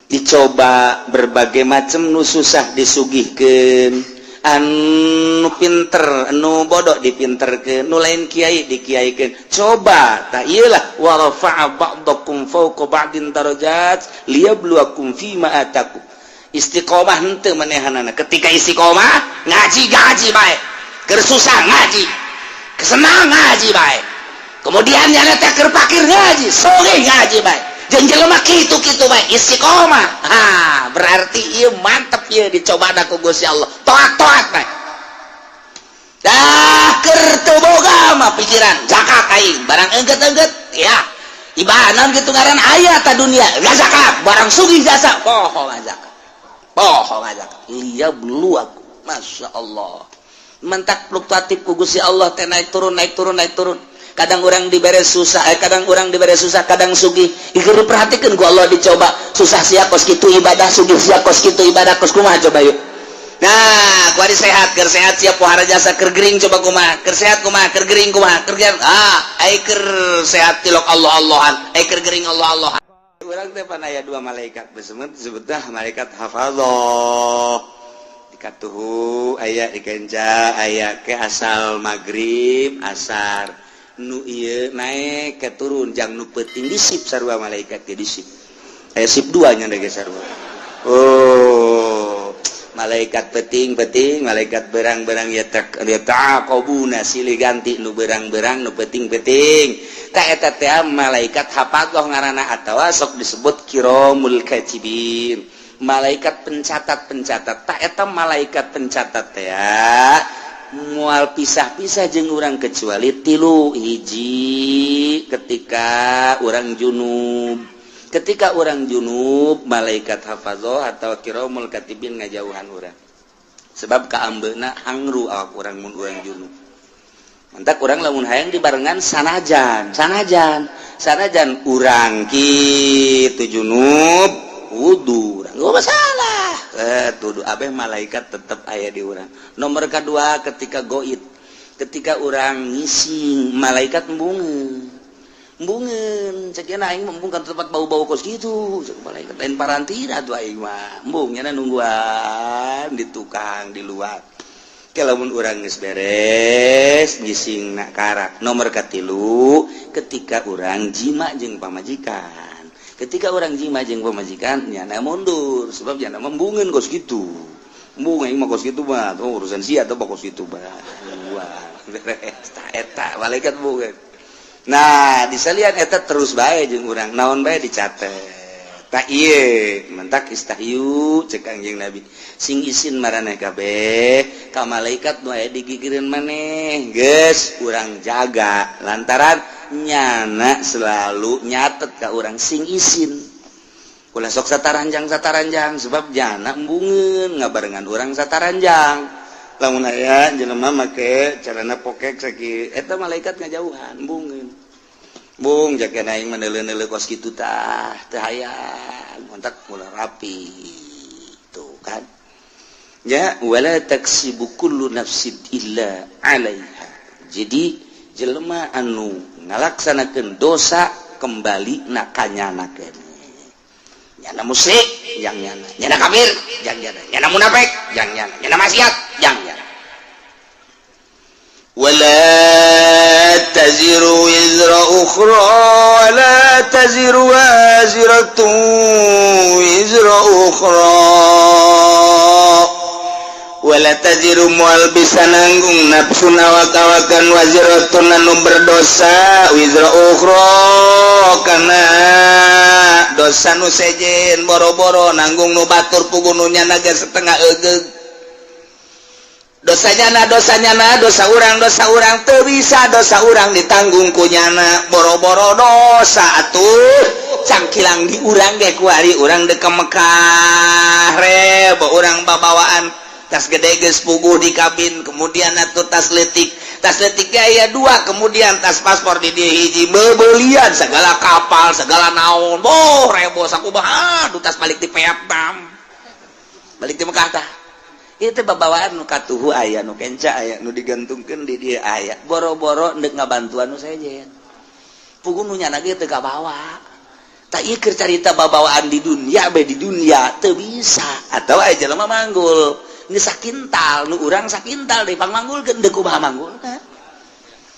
Dicoba berbagai macam, nu susah disugihkeun, anu pinter, anu bodoh dipinterkeun, nu lain kiai dikiaikeun. Coba tak iyalah, wa rafa'a ba'dakum fawqa ba'din darajat liyabluwakum fima atakum. Istiqomah henteu manehanana. Ketika istiqomah ngaji, ngaji bae, keur susah ngaji, kesenang ngaji bae, kemudian nyana teh keur pakir ngaji, sugih ngaji bae, jeung jelema kitu kitu bae istiqomah. Ha, berarti ieu mantep, ieu dicoba ku Gusti Allah, toat-toat bae. Dah keur teu boga mah pikiran zakat aing, barang engget-engget ya ibanan gitu, ngaran aya ta dunia gak zakat, barang sugih jasa poho zakat, poho zakat. Liyabluwakum, Masya Allah, mentak fluktuatif ku Gusti Allah teh, naik turun, naik turun, naik turun. Kadang orang diberi susah, kadang orang diberi susah, kadang sugih. Ieu diperhatikan ku Allah, dicoba susah sia kos kitu ibadah, sugih sia kos kitu ibadah, kos kumaha coba yuk. Nah, kuari sehat, keur sehat siap pohara jasa, keur gering coba kumaha, keur sehat kumaha, keur gering kumaha, keur gering ah, ai keur sehat tilok Allah Allahan, ai keur gering Allah Allahan. Urang teh pan aya dua malaikat besemet, disebutna malaikat hafadzah. Dikatuhu aya, dikenca aya, ke asal maghrib asar nu ieu naik ke turun jang nu peuting di sip sarua malaikat ge di sip. Aya sip dua nya ge sarua. Oh, malaikat peting-peting, malaikat berang-berang ya tak ya taqabuna, silih ganti nu berang-berang, nu peting-peting. Ta eta teh malaikat hafadzah ngaranna atawa sok disebut kiramul katibin, malaikat pencatat-pencatat. Tak eta malaikat pencatat teh mual pisah-pisah jeung urang kecuali tilu hiji: ketika urang junub. Ketika urang junub, malaikat hafazah atau kiramul katibin ngajauhan urang, sebab kaambeuna hangru awak urang mun urang junub. Mantak urang lamun hayang dibarengan, sanajan sanajan sanajan urang kitu junub, wudu urang nggak masalah, tuduh abeh malaikat tetap aya di urang. Nomor kedua, ketika goib, ketika urang ngising, malaikat embungeun embungeun. Cek aing embung kan tempat bau-bau kos gitu. Cek malaikat, lain parantina tuh aing mah embung, nyana nungguan di tukang di luar. Lamun urang geus beres ngising nak karak. Nomor katilu, ketika urang jima jeung pamajikan. Ketika urang jima jeung pamajikan, nyana mundur, sebab nyana embungeun kos gitu. Embung aing mah kos gitu mah tuh urusan sia atau kos gitu mah. Wah, beres ta eta malaikat embungeun. Nah, disalian eta terus bae jeung urang, naon bae dicatet. Tak ieu mentak istahyu, cek Kangjeng Nabi, sing isin maraneh kabeh ka malaikat nu aya digigireun maneh. Geus urang jaga lantaran nyana selalu nyatet ka urang. Sing isin, ulah sok sataranjang sataranjang, sebab jana embungeun ngabarengan urang sataranjang. Lamun aya jelema make celana pokek saki eta, malaikat ngajauhan, embungeun. Bung jaga aing mah neuleuh-neuleuh kos kitu tah teu hayang, kontak mula rapi tuh kan ya. Wala taksibu kullu nafsin illa 'alaiha. Jadi jelema anu ngalaksanakeun dosa kembali na kanyana keneh. Nyana musyrik jang nyana, nyana kafir jang nyana, nyana munafik jang nyana, nyana maksiat jang nyana. ولا تزر وزر أخرى ولا تزر وازرة وزر أخرى. ولا تزر moal bisa nanggung nafsun awak-awakan, waziratun anu berdosa, wizra ukhra kana dosa nu sejen. Boro-boro nanggung nu batur, puguh nu nyana ge setengah egeug dosanya. Na dosanya, na dosa urang, dosa urang teu bisa dosa urang ditanggung ku nyana. Boro-boro dosa atuh cangkilang di urang ge. Kuari urang dek ke Mekah, rebo urang babawaan tas gede geus puguh di kabin, kemudian atuh tas letik, tas letik aya dua, kemudian tas paspor di dieu hiji, bebelian segala kapal segala naon. Boh, rebo sakumaha. Aduh, tas balik di Vietnam, balik di Mekah tah itu babawaan nu katuhu aya, nu kenca aya, nu digantungkeun di dieu aya. Boro-boro ndek ngabantuan nu sejen, puguh nu nyana ge teu kabawa. Tak ieu keur carita babawaan di dunia bae. Di dunia teu bisa atau aya jelema manggul geus sakintal, nu urang sakintal deui pangmanggulkeun, deuk kumaha manggulna?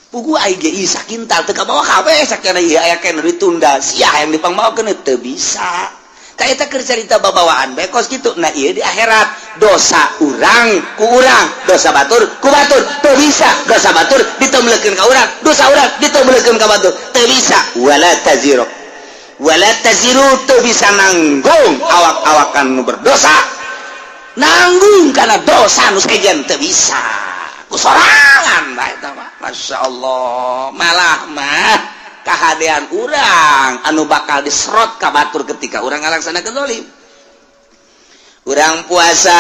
Pugu aing ge ieu sakintal teu kabawa kabeh sakana ieu aya keneh ditunda sia yang dipangmawakeun teu bisa. Ka eta keur carita babawaan bae kos kitu. Nah, ieu di akhirat dosa urang ku urang, dosa batur ku batur. Teu bisa dosa batur ditemblekeun ka urang, dosa urang ditemblekeun ka batur, teu bisa. Wala taziru wala taziru, teu bisa nanggung awak-awakan nu berdosa, nanggung karena dosa nu sejen teu bisa ku sorangan bae eta mah. Masya Allah, malah mah kahadean urang anu bakal diserot ka batur ketika urang ngalaksanakeun zalim. Urang puasa,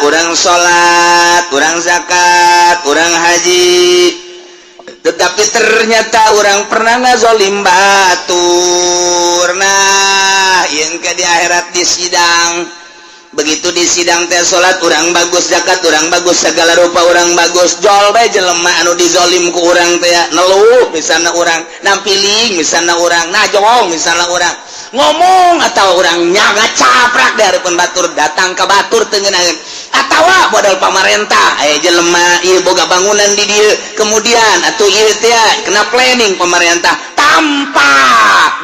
urang salat, urang zakat, urang haji, tetapi ternyata urang pernah ngazolim batur. Nah, yang ke di akhirat di sidang, begitu di sidang teh salat urang bagus, zakat urang bagus, segala rupa urang bagus. Jol bae jelema anu dizolim ku urang teh neluh, misalnya urang nampiling, misalnya urang najong, misalnya urang ngomong atau urang nyaga caprak dari pun batur, datang ke batur tengenaheun atawa modal pamarentah aya jelema ieu boga bangunan di dieu, kemudian atuh ieu teh kena planning pemerintah tanpa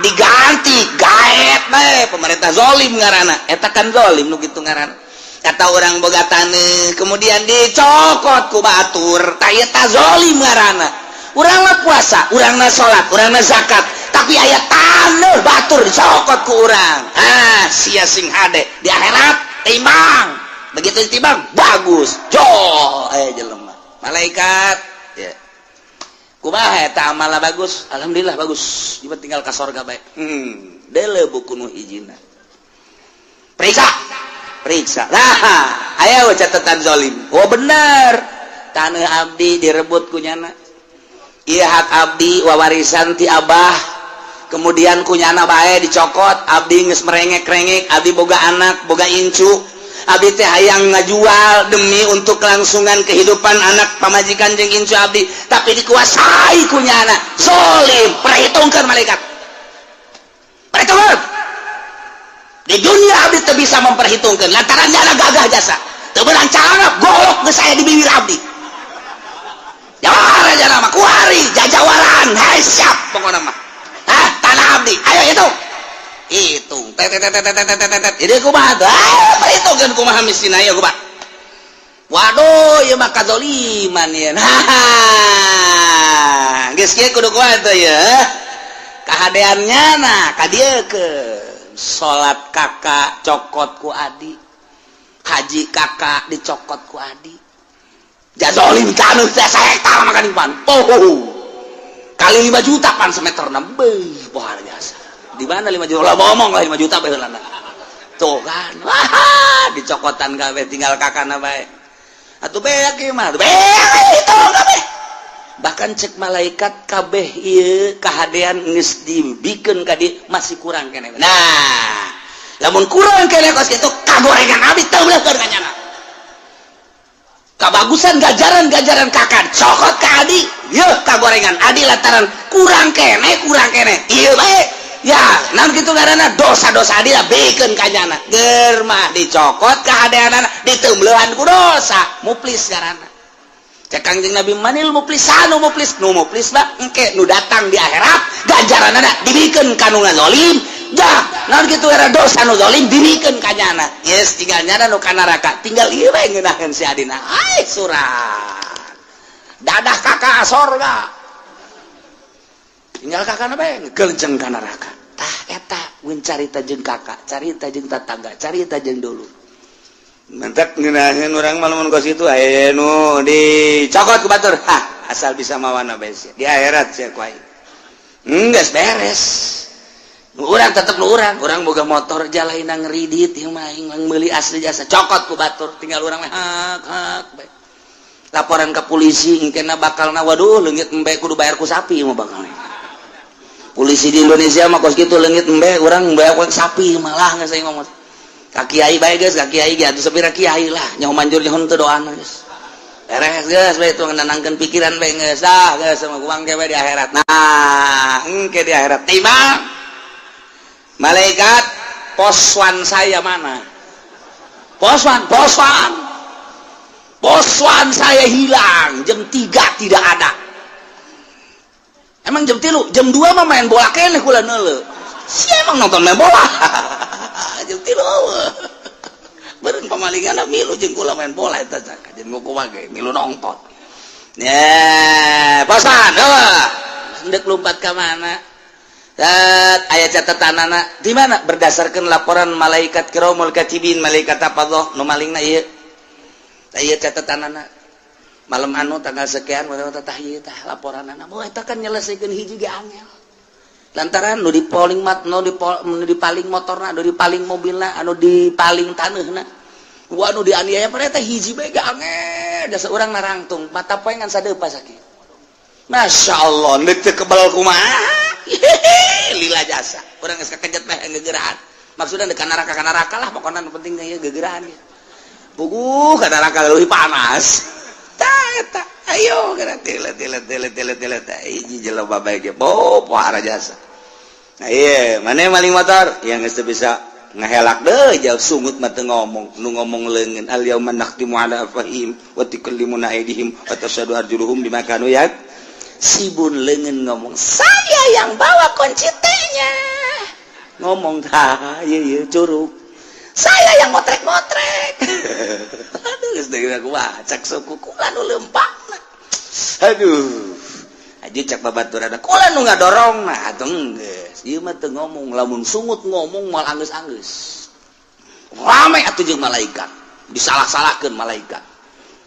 diganti, gaet bae pemerintah, zolim ngaranna eta kan, zolim nu kitu ngaranna. Kata urang boga taneuh, kemudian dicokot ku batur, tah eta zolim ngaranna. Urang mah puasa, urang mah salat, urang mah zakat, tapi aya taneuh batur dicokot ku urang. Ah, sia sing hade di akhirat timbang. Begitu ditimbang bagus, jol aya jelema malaikat ya, kumaha eta amalna? Bagus, alhamdulillah bagus. Ieu tinggal ka sorga bae. Deuleu buku nu hijina, periksa, periksa. Nah, aya catatan zolim. Oh, bener, tanah abdi direbut ku nyana. Iya, hak abdi wawarisan ti abah, kemudian ku nyana bae dicokot. Abdi geus merengek-rengek, abdi boga anak, boga incu, abdi teh hayang ngajual demi untuk kelangsungan kehidupan anak, pamajikan jeung incu abdi, tapi dikuasai ku nyana. Zolim. Perhitungkan malaikat, perhitungkan. Di dunia abdi teu bisa memperhitungkan lantaran nyana gagah jasa teu beunang calana, golok geus aya di bibir abdi. Jawara jana mah kuari jajawaran. Hai, siap pokokna mah. Hah, tanah abdi ayo hitung, hitung, tet tet tet tet tet tet. Ini kumaha tuh? Ayo perhitungkeun, kumaha mistina ieu, kumaha? Waduh, ieu mah kazoliman ieu. Haha, geus kieu kudu kumaha tuh ya kahadeannya? Nah, ka dieu ke salat kakak cokot ku adi, haji kakak dicokot ku adi, jazolim taneuh teh sahektar makan pan. Oh, kali 5 juta pan semeter beuh, luar biasa. Di mana 5 juta lah, ngomong lah 5 juta bae heulana. Tuh kan, wah, dicokotan kabeh, tinggal kakana bae. Atuh beak ieu mah, beak itu kabeh. Bahkan cek malaikat, kabeh ieu kahadean geus dibikeun ka dieu, masih kurang keneh. Nah, lamun kurang keneh kos kitu, kagorengan abdi teu beuleukeun ka nyana. Kabagusan gajaran-gajaran kakak cokot ke adi, yeuh kagorengan adi lantaran kurang keneh, kurang keneh ieu bae ya. Naon kitu ngaranna? Dosa-dosa adi lah bikeun ka nyana. Ger mah dicokot kahadeanana, diteumbeuhan ku dosa. Muflis ngaranna. Cek Kangjeng Nabi, manil muflis? Anu muflis, nu muflis mah engke nu datang di akhirat gajaranana dibikeun ka nu ngazolim. Jah, naon kitu era dosa nu zalim dibikeun ka nyana. Yes, tinggal nyana nu ka neraka, tinggal ieu bae ngeunaheun si adina. Ai surat dadah kakak sorga, tinggal kakak bae ngegelenceng ka neraka. Tah, eta mun carita jeung kakak, carita jeung tetangga, carita jeung dulu. Mentek ngeunaheun urang mah lamun kos kitu aya nu dicokot ku batur. Hah, asal bisa mawana bae sia. Di akhirat sia ku aing. Geus beres. Nu urang tetep nu urang, urang boga motor jalaina ngeridit ieu mah aing meuli asli jasa, cokot ku batur, tinggal urang mah hak hak bae. Laporan ke polisi engkena bakalna, waduh, leungit embe kudu bayar ku sapi mah bakal. Polisi di Indonesia mah kos kitu, leungit embe urang bayar ku sapi malah geus aing ngomong. Ka kiai bae geus, ka kiai ge atuh sapira kiai lah, nyaho manjur nyaho teu doana geus. Beres geus bae itu, nenangkeun pikiran bae geus. Dah geus sama kuang ge di akhirat. Nah, engke di akhirat timbang. Malaikat, poswan saya mana? Poswan, poswan, poswan saya hilang jam 3, tidak ada. Emang jam 3, jam 2 mah main bola keneh kula neuleu. Si emang nonton main bola jam 3, beureun pamalingan milu jeung kula main bola eta, jeung kumaha ge milu nonton. Ya, poswan hendak lompat ke mana? Aya catatan anak di mana? Berdasarkan laporan malaikat kiromul katibin, malaikat apa loh, nu malingna ieu. Ieu catatan anak malam anu tanggal sekian, tah ieu tah laporan anak. Oh, eta kan nyelesaikeun hiji ge angel. Lantaran nu dipaling mat, nu dipaling motorna, nu dipaling mobilna, anu dipaling taneuhna. Wah, nu dianiaya pada eta hiji bae ge angel. Jasa urang narangtung mata poe ngan sadeupa sakieu. Masya Allah, neuk teu kebal kumaha? Lila jasa urang geus kakejet mah gegeraan, maksudnya dekat neraka, ka neraka lah pokoknya. Nu penting ieu gegeraan ya puguh ka neraka leuwih panas. Tah eta, ayo kana tile tile tile tile tile tah hiji jelema bae ge bo pohara jasa. Nah, iya mana maling motor yang geus bisa ngahelak deh jauh, sungut mah teu ngomong, nu ngomong leungeun. Al yauma nakhtimu ala afwahihim wa tukallimuna aydihim wa tashhadu arjuluhum bima kanu yaksibun. Leungeun ngomong, "Saya yang bawa kunci T-nya." Ngomong tah ieu ieu curug, "Saya yang motrek-motrek." Aduh, geus deui aku cak suku kula nu leumpangna. Aduh, aja cak babaturan kula nu ngadorong. Nah, atuh geus ieu mah teu ngomong. Lamun sungut ngomong moal anggeus-anggeus. Rame atuh jeung malaikat, disalah-salahkeun malaikat.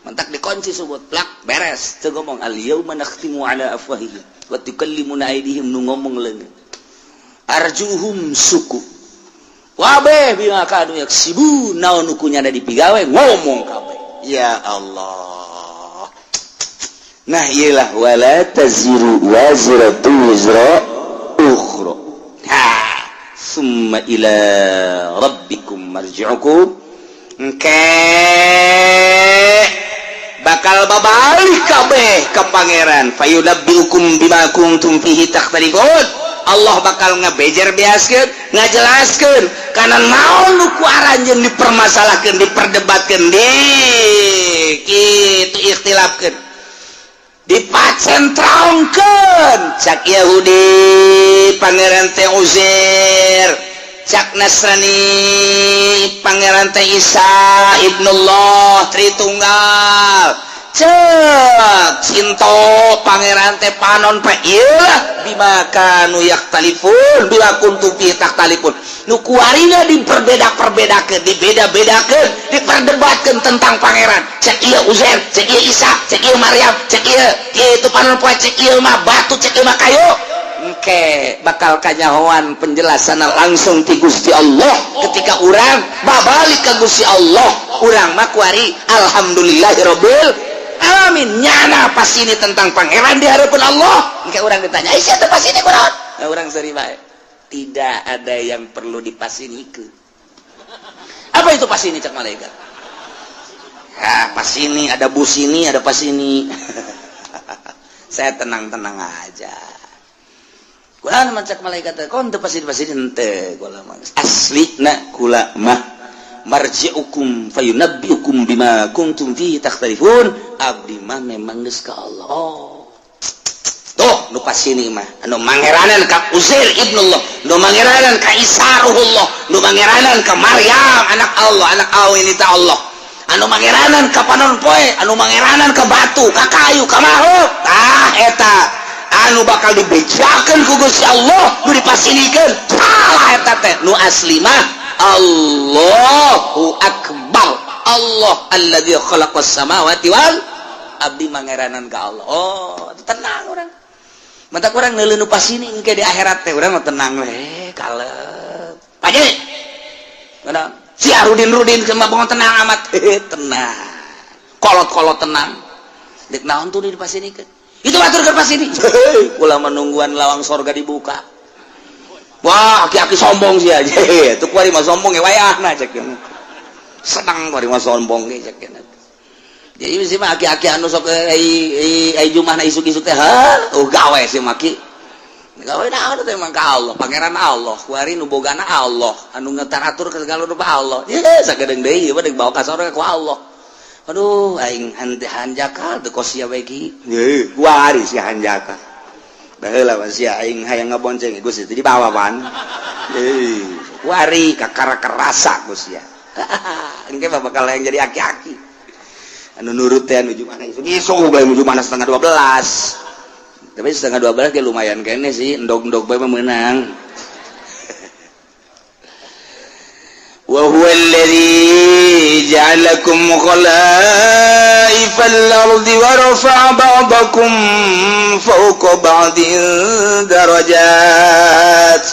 Mentak dikunci sungut plak, beres, teu ngomong. Al yauma nakhtimu ala afwahihim wa tukallimuna aydihim, nu ngomong leungeun, arjuhum suku wabeh bima kanu yaksibun. Naon nu kunyana dipigawe ngomong kabeh. Ya Allah. Nah, iyalah, wala taziru waziratu wizra ukhra. Ha, summa ila rabbikum marji'ukum. Engke bakal babalik kabeh ke Pangeran. Fayunabbiukum bima kuntum fihi takhtalifun. Allah bakal ngebejer beaskeun, ngajelaskeun kana naon nu ku aranjeun dipermasalahkeun, diperdebatkeun, di kitu ikhtilafkeun, dipacentrongkeun. Cak Yahudi, Pangeran teh Uzair. Cak Nasrani, Pangeran teh Isa ibnullah, Tritunggal. Cek Sinto, Pangeran teh panon pe. Iyalah, bima kanu yakhtalifun, bima kuntum fi takhtalifun, nu kuarina diperbeda-perbedakeun, dibeda-bedakeun, diperdebatkeun tentang Pangeran. Cek ieu Uzair, cek ieu Isa, cek ieu Maryam, cek ieu ieu itu panon poe, cek ieu mah batu, cek ieu mah kayu. Engke bakal kanyahoan penjelasan langsung ti Gusti Allah ketika urang babalik ke Gusti Allah. Urang mah kuari alhamdulillahirabbil alamin, nyana pas ini tentang Pangeran di hadapan Allah. Engke urang ditanya, "Ih, siapa pas ini kunaon?" Nah, urang seri bae, tidak ada yang perlu dipasinikeun. Apa itu pas ini? Cek malaikat. Ya, pas ini ada bus, ini ada pas ini. Saya tenang-tenang aja. Kula mah, cek malaikat, kon teu pasti pasti henteu kula mah. Asli na kula mah marji'ukum fayunabbiukum bima kuntum fihi takhtalifun. Abdi mah memang geus ka Allah. Oh. Tuh, nu pasini mah anu mangeranan ka Uzair ibnullah, nu mangeranan ka Isa ruhullah, nu mangeranan ka Maryam anak Allah, anak awi ini ta Allah, anu mangeranan ka panon poe, anu mangeranan ka batu, ka kayu, ka makhluk. Tah, eta anu bakal dibejakeun ku Gusti Allah, nu dipasinikeun salah eta teh. Nu asli mah Allahu akbar, Allah alladzi khalaqas samawati wal, abdi mangeranan ka Allah. Oh, tenang urang. Mata kurang neuleuh nu pasini engke di akhirat teh urang mah tenang we, kalep. Paje. Mana? Si Arudin Rudin sama bangun tenang amat. Tenang. Kolot-kolot tenang. Dek naon tuh di pasinikeun? Itu batur ke pasini. Kula menungguan lawang sorga dibuka. Wah, aki-aki sombong sih aja. Itu kuari mah sombong ya wayahna cek. Senang kuari mah sombong ge cek. Jadi sih mah aki-aki anu sok ai ai jumahna isuk-isuk teh, ha, oh gawe sih maki. Gawe naon teh emang ka Allah, pangeran Allah, kuari nu bogana Allah, anu ngetaratur ke segala rupa Allah. Ye, sagedeung deui ieu mah deuk bawa ka sorga ku Allah. Aduh, aing hanjakal teu kos sia bae ki. Ye, kuari si hanjakal. Baheula mah sia aing hayang ngabonceng geus itu dibawa pan. Eh, kuari kakara kerasa ku sia. Engke mah bakal yang jadi aki-aki. Anu nurut teh nuju mana isuk bae nuju mana 11.30. Tapi 11.30 ge lumayan kene sih, endog-endog bae mah meunang. Wa huwa alladhi ja'alakum khalaifal ardi wa rafa'a ba'dakum fawqa ba'din darajat.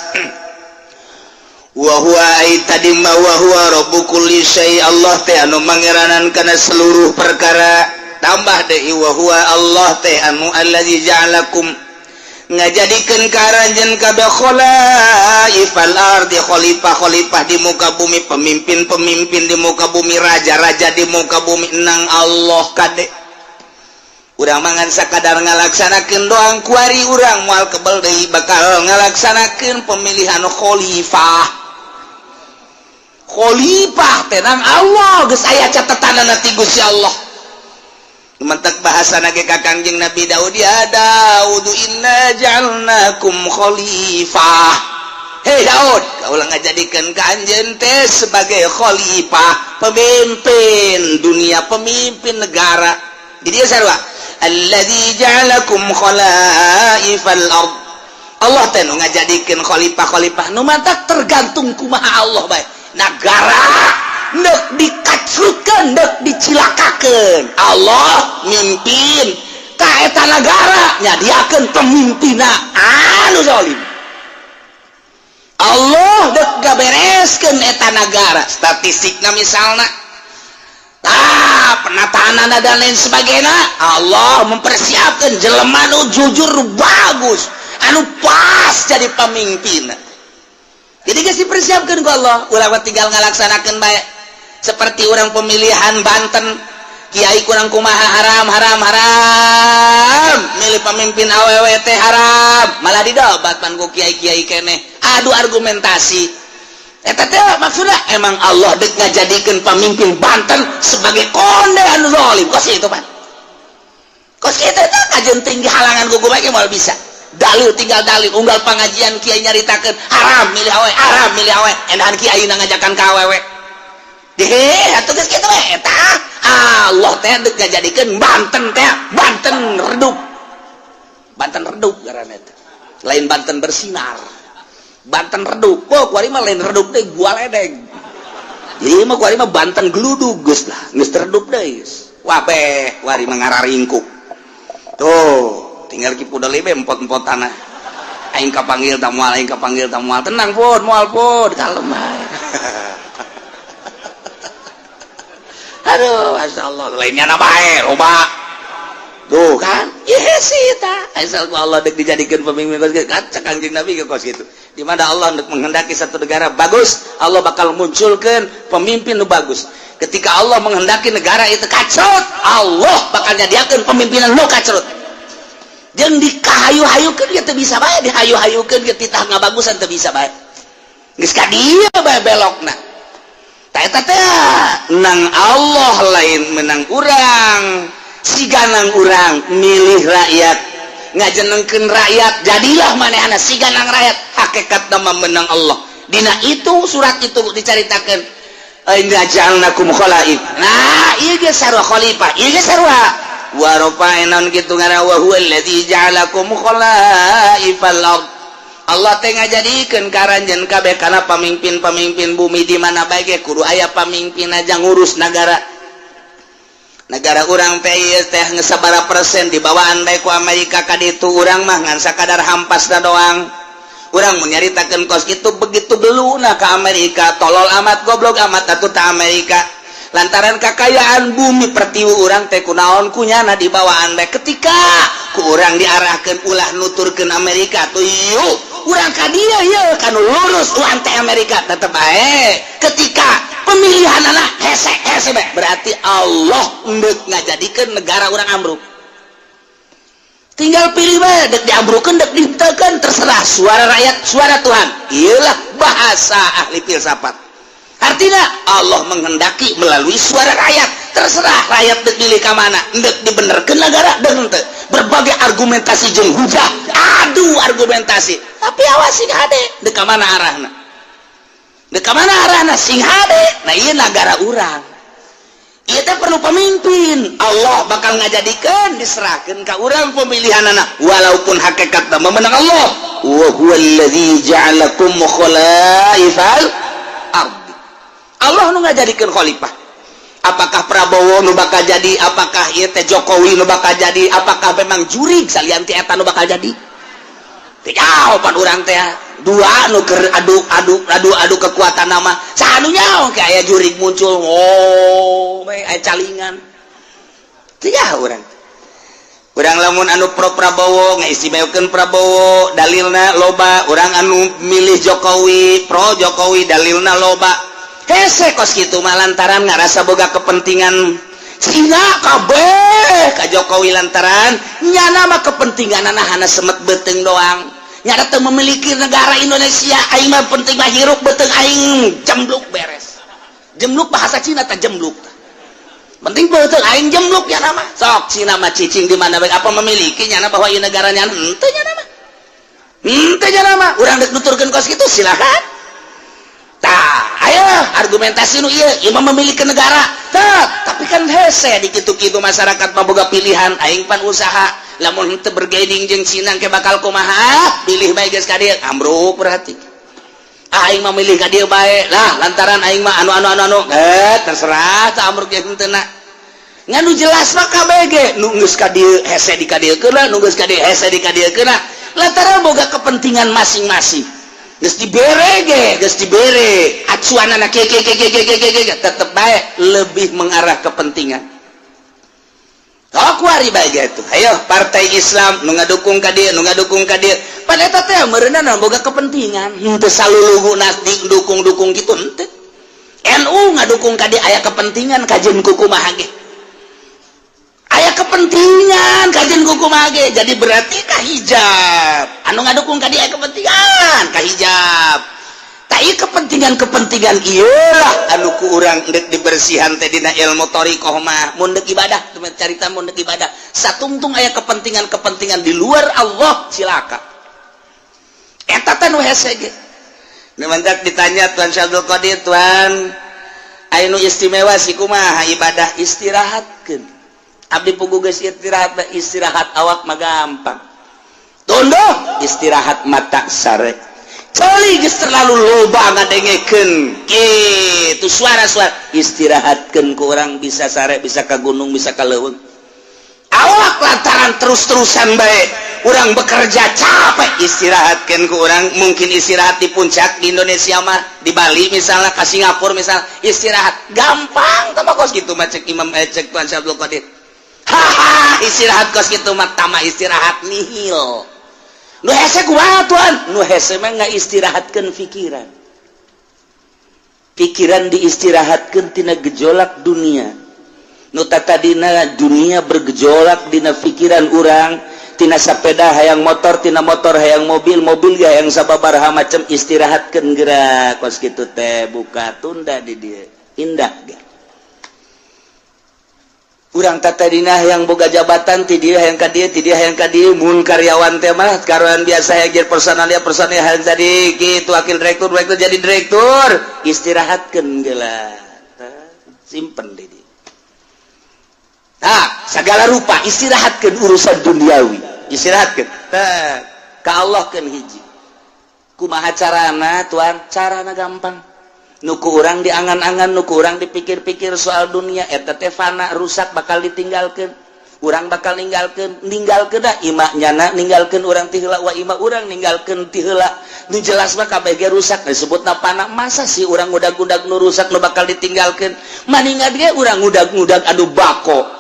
Wa huwa ay tadi ma wa huwa rabbu kulli syai, Allah teh anu mangeranan kana seluruh perkara. Tambah deui wa huwa Allah teh anu allazi ja'alakum ngajadikeun ka aranjeun kabeh khalaifal ardi, khalifah-khalifah di muka bumi, pemimpin-pemimpin di muka bumi, raja-raja di muka bumi nang Allah kade. Urang mangan sakadar ngalaksanakeun doang, kuari urang moal kebel deui bakal ngalaksanakeun pemilihan khalifah. Khalifah teh nang Allah geus aya catetanana ti Gusti Allah. Mentek bahasa nage ka Kangjeng Nabi Daud, ya Daud inna ja'alnakum khalifah. Hei Daud, kaulah ngajadikeun ka anjeun teh sebagai khalifah, pemimpin dunia, pemimpin negara. Di dieu sarua, alladzi ja'alakum khalaifal ard. Allah teh nu ngajadikeun khalifah-khalifah nu matak tergantung kumaha Allah bae. Nagara nek dikacrutkeun, nek dicilakakeun, Allah mimpin ka eta nagara, nyadiakeun pemimpinna anu zalim. Allah dek gabereskeun eta nagara, statistikna misalna ah penataan dan lain sebagainya, Allah mempersiapkan jelema nu jujur, nu bagus, anu pas jadi pemimpin. Jadi geus dipersiapkan ku Allah, ulah tinggal ngalaksanakeun bae. Seperti orang pemilihan Banten, kiai kurang kumaha, haram haram haram, milih pemimpin awewe teh haram, malah didobat pan ku kiai-kiai keneh, adu argumentasi. Eta teh maksudnya emang Allah dek ngajadikeun pemimpin Banten sebagai konde anu zalim kos itu pan. Kos itu teh kajen tinggi halangan gugu bae moal bisa. Dalil tinggal dalil, unggal pengajian kiai nyaritakeun haram milih awewe, haram milih awewe, endahan kiai ngajakan ka awewe. Deh, atuh geus kitu we eta. Allah teh dek ngajadikeun Banten teh Banten redup. Banten redup ngaranna teh. Lain Banten bersinar. Banten redup. Oh, kuari mah lain redup deh, gua ledeng. Jadi mah kuari mah Banten geludug geus lah, geus redup deui geus. Wabeh, kuari mah ngararingkuk. Tuh, tinggal ki pudel be empot-empot tanah. Aing kapanggil ta moal, aing kapanggil ta moal. Tenang pun, moal pun, kalem bae. Aduh, Masya Allah, lainnya na bae, loba. Tuh kan, iya sih ta. Asal ku Allah dek dijadikan pemimpin kos kitu. Kan cek Kangjeng Nabi ke kos kitu. Di mana Allah dek menghendaki satu negara bagus, Allah bakal munculkan pemimpin nu bagus. Ketika Allah menghendaki negara itu kacrut, Allah bakal nyadiakeun pemimpinan nu kacrut. Jeung dikahayu-hayukeun ge teu bisa bae, dihayu-hayukeun ge titah ngabagusan teu bisa bae. Geus ka dieu bae belokna. Eta teh nang Allah lain menang urang, siganang urang milih rakyat, ngajenengkeun rakyat, jadilah manehna siganang rakyat, hakikat nama menang Allah. Dina itu surat itu dicaritakeun inna ja'alnakum khalaif. Nah, ieu ge sarua khalifah, ieu ge sarua wa rafa'na kitu ngaran wa huwa allazi ja'alakum khalaifal ard. Allah teh ngajadikeun ka aranjeun kabeh kana pamimpin-pamimpin bumi. Di mana bae ge kudu aya pamimpin aja ngurus nagara. Negara urang teh ieu teh geus sabaraha persen dibawaan bae ku Amerika ka ditu, urang mah ngan sakadar hampas da doang. Urang mun nyaritakeun kos kitu begitu beluna ka Amerika, tolol amat, goblok amat atuh ta Amerika. Lantaran kakayaan bumi pertiwi urang teh kunaon kunyana dibawaan bae. Ketika ku urang diarahkeun ulah nuturkeun Amerika tuh, yuk urang ka dieu yeuh kanu lurus urang teh Amerika tetep bae. Ketika pemilihan anak hese hese bae, berarti Allah endek ngajadikeun negara urang ambruk. Tinggal pilih bae, dek diambrukeun, dek dihenteukeun, terserah. Suara rakyat suara Tuhan. Iyalah bahasa ahli filsafat. Artinya Allah menghendaki melalui suara rakyat. Terserah rakyat dek milih ka mana, dek dibenerkeun negara dek henteu. Berbagai argumentasi jeung hujah, adu argumentasi. Tapi awas, sing hade, dek ka mana arahna? Dek ka mana arahna, sing hade. Nah, ieu negara urang. Ieu teh perlu pemimpin. Allah bakal ngajadikeun, diserahkeun ka urang pemilihan anak, walaupun hakikatna memenang Allah. Wa huwallazi ja'alakum khalaifal ardi. Allah nu ngajadikeun khalifah. Apakah Prabowo nu bakal jadi, apakah ieu teh Jokowi nu bakal jadi, apakah memang jurig salian ti eta nu bakal jadi? Teu jawaban urang teh dua nu keur adu adu adu adu kekuatan nama saha nu nyaho ke aya jurig muncul, oh aya calingan. Teu nyaho urang. Urang lamun anu pro Prabowo ngaistimewakeun Prabowo, dalilna loba. Urang anu milih Jokowi, pro Jokowi, dalilna loba. Hese kos kitu mah lantaran ngarasa boga kepentingan Cina kabeh ka Jokowi, lantaran nyana mah kepentingan hana semet beuteung doang. Nyana teu memiliki negara Indonesia. Aing mah penting mah hirup, beuteung aing jembluk, beres. Jembluk bahasa Cina tah, jembluk. Penting beuteung aing jembluk nyana mah. Sok Cina mah cicing di mana bae, apa memiliki nyana bahwa ieu negara nyana? Henteu nyana mah, henteu nyana mah. Urang dek nuturkeun kos kitu silakan. Tah, ayo argumentasi nu ieu, ieu mah memiliki negara. Tah, tapi kan hese di kitu-kitu, masyarakat mah boga pilihan. Aing pan usaha, lamun henteu bergaining jeung Cina ke bakal kumaha? Pilih bae geus ka dieu, ambruk berarti. Aing mah milih ka dieu bae lah, lantaran aing mah anu anu anu anu, eh terserah tah, ambruk jeung henteu na. Ngan nu jelas mah KBG nu geus ka dieu hese di ka dieu keuna, nu geus ka dieu hese di ka dieu keuna, lantaran boga kepentingan masing-masing. Geus dibere ge, geus dibere acuan anak ke ke ke ke ke ke ke, tetep bae lebih mengarah kepentingan. Oh, kuari bae gitu. Ayo partai Islam nu ngadukung ka dieu, nu ngadukung ka dieu, pada eta teh meureunna boga kepentingan. Henteu salulugu dukung-dukung gitu, henteu. NU ngadukung ka dieu aya kepentingan, kajeun kumaha ge aya kepentingan, kajeun kumaha ge. Jadi berarti ka hijab anu ngadukung ka dieu aya kepentingan ka hijab. Tak, kepentingan-kepentingan iyalah anu ku urang dek dibersihan teh dina ilmu thoriqoh mah. Mun dek ibadah, carita mun dek ibadah satungtung aya kepentingan-kepentingan di luar Allah, cilaka. Eta teh nu hese ge. Mantak ditanya Tuan Syekh Abdul Qadir, "Tuan, aya nu istimewa sih kumaha ibadah?" "Istirahatkeun. Abdi pugu geus istirahat." Istirahat awak mah gampang tunduh, istirahat mata sare. Ceuli geus terlalu loba ngadengekeun kitu suara-suara, istirahatkeun ku urang bisa sare, bisa ka gunung, bisa ka leuweung. Awak lantaran terus-terusan bae urang bekerja capek, istirahatkan ku urang mungkin istirahat di puncak di Indonesia mah, di Bali misalnya, ke Singapura misalnya, istirahat gampang. Tama kos gitu mah cek Imam, cek Tuan Syekh Abdul Qadir, haha, istirahat kos gitu mah tama istirahat nihil. Nu hese kumaha, Tuan? Nu hese mah nggak istirahatkan pikiran. Pikiran diistirahatkan tina gejolak dunia. Nu tadina dunia bergejolak dina pikiran urang, tina sepeda hayang motor, tina motor hayang mobil, mobil ya yang sababaraha macam, istirahatkan gerak kos kitu teh, buka tunda di dia indah ge. Urang tadina yang boga jabatan ti dia hayang ka dieu, ti dia hayang ka dieu. Mun karyawan teh mah karyawan biasa yang jadi personalia, personalia hayang jadi kitu, wakil direktur, direktur, jadi direktur, istirahatkeun geula, simpen di dieu. Nah, segala rupa istirahatkan urusan duniawi, istirahatkan. Tah, ka Allah kan hiji. Kumaha carana, Tuan? Carana gampang. Nu ku urang diangan-angan, nu ku urang dipikir-pikir soal dunia eta teh fana, rusak, bakal ditinggalkeun. Urang bakal ninggalkeun, ninggalkeun dah ima nyana ninggalkeun urang ti heula, wa ima urang ninggalkeun ti heula. Nu jelas mah kabeh ge rusak, disebutna fana. Masa sih urang ngudag-ngudag nu rusak, nu bakal ditinggalkeun? Maningan ge urang ngudag-ngudag anu bako.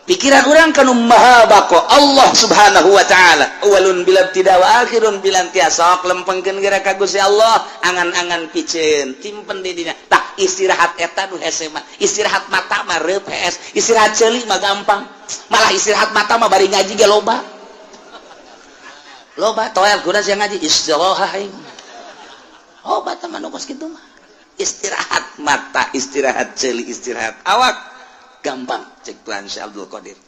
Pikiran urang kanu maha bako, Allah Subhanahu wa Ta'ala, awalun bila tidak wa akhirun bila intiha. Sok lempengkeun geura ka Gusti Allah, angan-angan piceun simpen di dinya. Tak istirahat eta nu hese mah. Istirahat mata mah reup hees, istirahat ceuli mah gampang. Malah istirahat mata mah bari ngaji ge loba. Loba toel kuda sia ngaji istirahat aing. Obat mah nu kos kitu mah. Istirahat mata, istirahat ceuli, istirahat awak. Gampang cek Tuhan Syekh Abdul Qadir.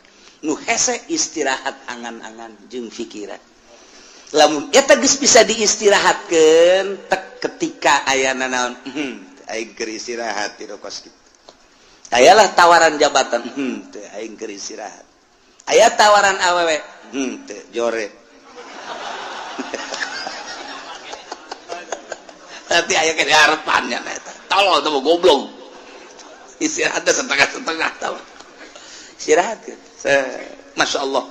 Nu hese istirahat angan-angan jeung pikiran. Lamun eta geus bisa diistirahatkeun tek ketika ayana naon, aing keur istirahat di kos kitu. Ayalah tawaran jabatan, teu aing keur istirahat. Aya tawaran awewe, teu jore. Nanti aya ke harapannya eta. Tolol teh goblok. Istirahat setengah-setengah tau. Istirahat kan. Masya Allah.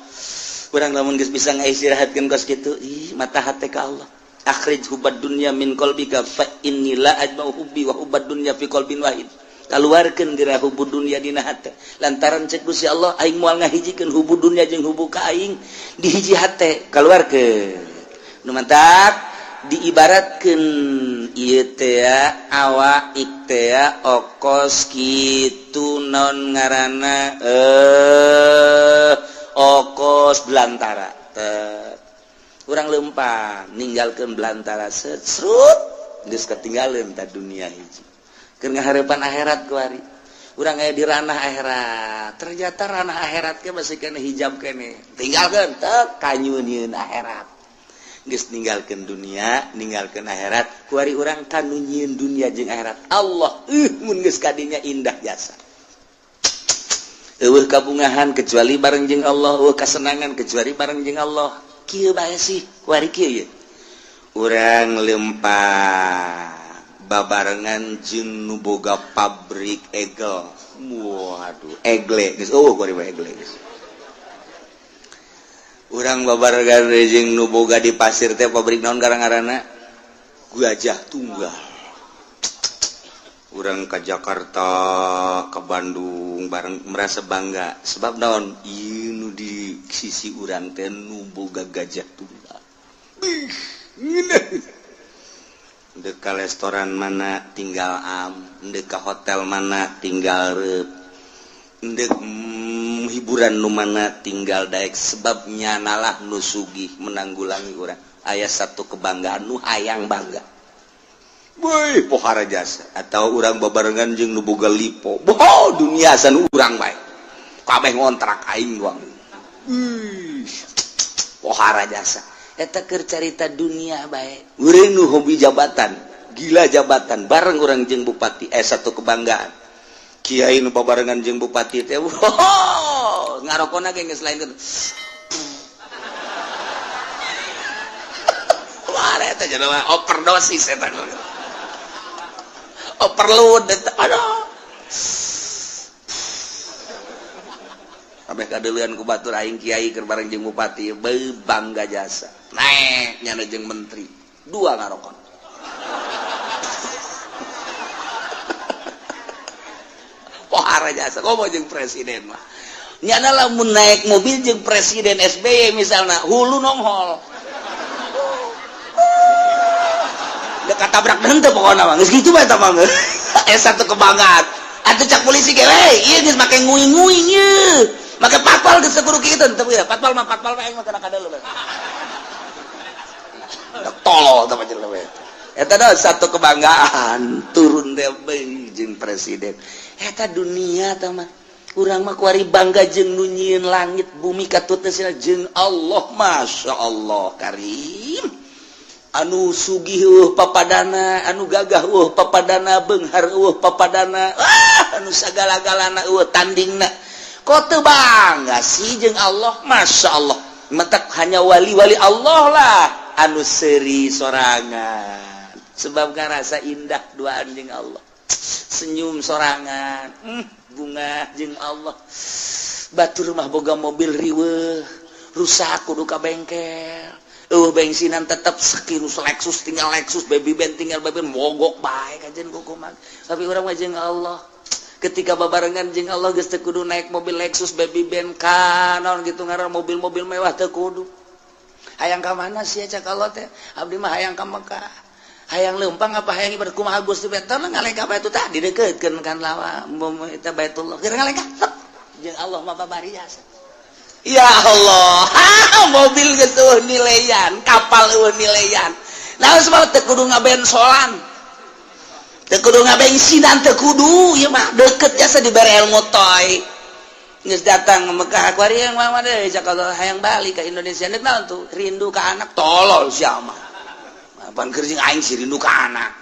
Urang lamun geus bisa ngaistirahatkeun kos kitu, ih mata hate ka Allah. Akhrij hubbad dunya min qalbika fa inni la ajma'u hubbi wa hubbad dunya fi qalbin wahid. Kaluarkeun geura hubbu dunya dina hate. Lantaran cek Gusti Allah aing moal ngahijikeun hubbu dunya jeung hubbu ka aing di hiji hate. Kaluarkeun. Nu mantak diibaratkeun ieu teh awak teh okos kitu naon ngaranna okos belantara. Urang lempang ninggalkeun belantara serut geus ketinggalan ta dunia hiji. Keur ngaharepan akhirat kuari. Urang aya di ranah akhirat. Ternyata ranah akhirat ke masih kena hijab kene. Tinggalkeun teu kanyunieun akhirat. Geus ninggalkeun dunia, ninggalkeun akhirat, kuari urang kanu nyieun dunia jeung akhirat. Allah mun geus kadinya indah jasa. Eueuh kabungahan kecuali bareng jeung Allah, eueuh kasenangan kecuali bareng jeung Allah. Kieu bae sih, kuari kieu ye. Urang lempang babarengan jeung nu boga pabrik egel. Waduh, egle geus eueuh kuari mah egle geus. Urang babarengan jeung nu boga di pasir teh pabrik naon garang-garana? Gajah Tunggal. Urang ke Jakarta, ke Bandung bareng merasa bangga sebab naon? Ieu nu di sisi urang teh nu boga Gajah Tunggal. Bih, ngeunah. Dek ka restoran mana tinggal am, dek ka hotel mana tinggal reup, dek hiburan nu mana tinggal daek sebabnya nalah nu sugih menanggulangi urang. Aya satu kebanggaan nu hayang bangga. Woi, pohara jasa atau urang babarengan jeung nu boga lipo. Boh, dunia san urang bae. Kabeh ngontrak aing doang. Pohara jasa. Eta keur carita dunia bae. Urang nu hobi jabatan, gila jabatan, bareng urang jeung bupati satu kebanggaan. Kiai nu babarengan jeung bupati teh, wow, ngarokona ge geus lain kitu. Wah, eta jelema overdosis eta. Overload eta. Aduh. Kabeh kadeuleun ku batur aing kiai keur bareng jeung bupati, beuh bangga jasa. Naek nyana jeung menteri, dua ngarokon. Pohara jasa komo jeung presiden mah. Nyana lamun naik mobil jeung presiden SBY misalna, hulu nonghol. Dek katabrak henteu pokona mah. Geus kitu bae eta mah. Satu kebanggaan. Atuh cak polisi ge we, ieu geus make nguing-nguing ieu. Make patpal geus kudu kitu teu ya. Patpal mah patpal bae mah kana kadeuleu. Tolol teh jelema eta. Eta dah satu kebanggaan turun teh jeung presiden. Eta dunia teh mah. Urang mah kuari bangga jeung nu nyieun langit bumi katut teh jeung Allah, Masya Allah Karim. Anu sugih eueuh papadana, anu gagah eueuh papadana, beunghar eueuh papadana, anu sagala-galana eueuh tandingna. Kok teu bangga sih jeung Allah, Masya Allah. Mentak hanya wali-wali Allah lah anu seuri sorangan. Sebab ngarasa indah duaan jeung Allah. Senyum sorangan, bunga jeung Allah. Batur mah boga mobil riweuh, rusak kudu ka bengkel. Bensinan tetep sekirus Lexus tinggal Lexus, baby band tinggal baby band, mogok bae kajen kukuman. Tapi urang mah jeung Allah. Ketika babarengan jeung Allah geus teu kudu naik mobil Lexus, baby band ka naon gitu ngaran mobil-mobil mewah teu kudu. Hayang ka mana sia cak Allah teh? Abdi mah hayang ka Mekah. Hayang leumpang apa hayang ibadah kumaha Gusti teh ngalengkah bae tah didekeutkeun kan lawa eta Baitullah. Keur ngalengkah jeung Allah mah babari jasa. Ya Allah, mobil geus euweuh nilaian, kapal euweuh nilaian. Nah, sebab teu kudu ngabensolan, teu kudu ngabensinan, teu kudu. Ieu mah deket jasa dibere ilmu toy. Geus datang ke Mekah kuari yang mah deh cak hayang balik ke Indonesia. Nek naon tuh? Rindu ke anak. Tolol sia mah. Apaan keur jeung aing sih rindu ke anak?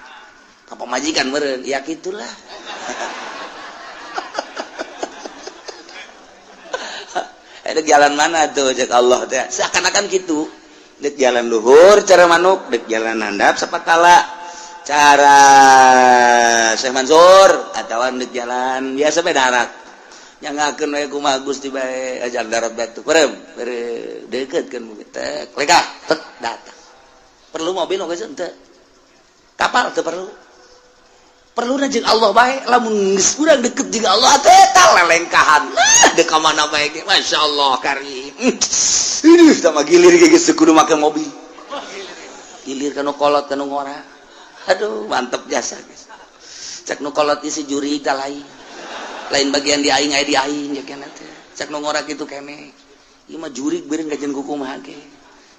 Ka pamajikan meureun. Ya gitulah. Ada jalan mana tuh cek Allah teh? Seakan-akan gitu. Dek jalan luhur cara manuk, dek jalan handap sapatala cara Syekh Mansur, atawa dek jalan biasa bae darat. Nyangakeun we kumaha Gusti bae ajar darat batu. Perem, deket kan tek lekah tek datang. Perlu mobil oge henteu. Kapal teu perlu. Perlu jeung Allah bae, lamun geus urang deket jeung Allah teh tah lelengkahan. Nah, dek ka mana bae ge masyaallah karim. Ih, tah gilir ge geus kudu make mobil. Gilir ka nu kolot ka nu ngora. Aduh, mantep jasa guys. Cek nu kolot isi juri tah lain. Lain bagian di aing aya di aing ya kena teh. Cek nu ngora kitu kene. Ieu mah jurig beureun kajian kumaha ge.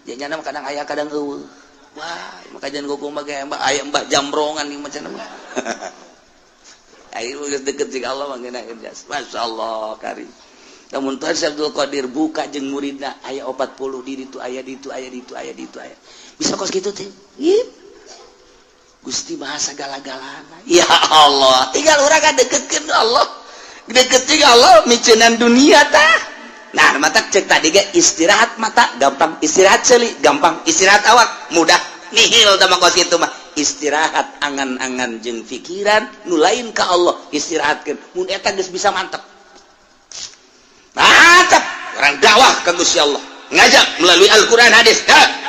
Janyana mah kadang aya kadang eueuh. Wah, mah kajian kumaha ge aya mbah jambrongan ieu mah cenah mah. Ayo geus deket jeung Allah mah ngeunaheun jas. Masyaallah karim. Lamun Tuhan Syekh Abdul Qadir buka jeung muridna aya 40 di ditu aya ditu aya ditu aya ditu aya. Bisa kos kitu teh. Gusti maha sagala-galana. Ya Allah, tinggal urang ka deketkeun Allah. Deket jeung Allah miceunan dunia tah. Nah, mata cek tadi ge istirahat mata gampang, istirahat ceuli gampang, istirahat awak mudah. Nihil tah mah kos kitu mah. Istirahat angan-angan jeung pikiran nu lain ka Allah istirahatkeun. Mun eta geus bisa mantep. Mantap, orang dakwah ka Gusti Allah. Ngajak melalui Al-Qur'an hadis. Ha.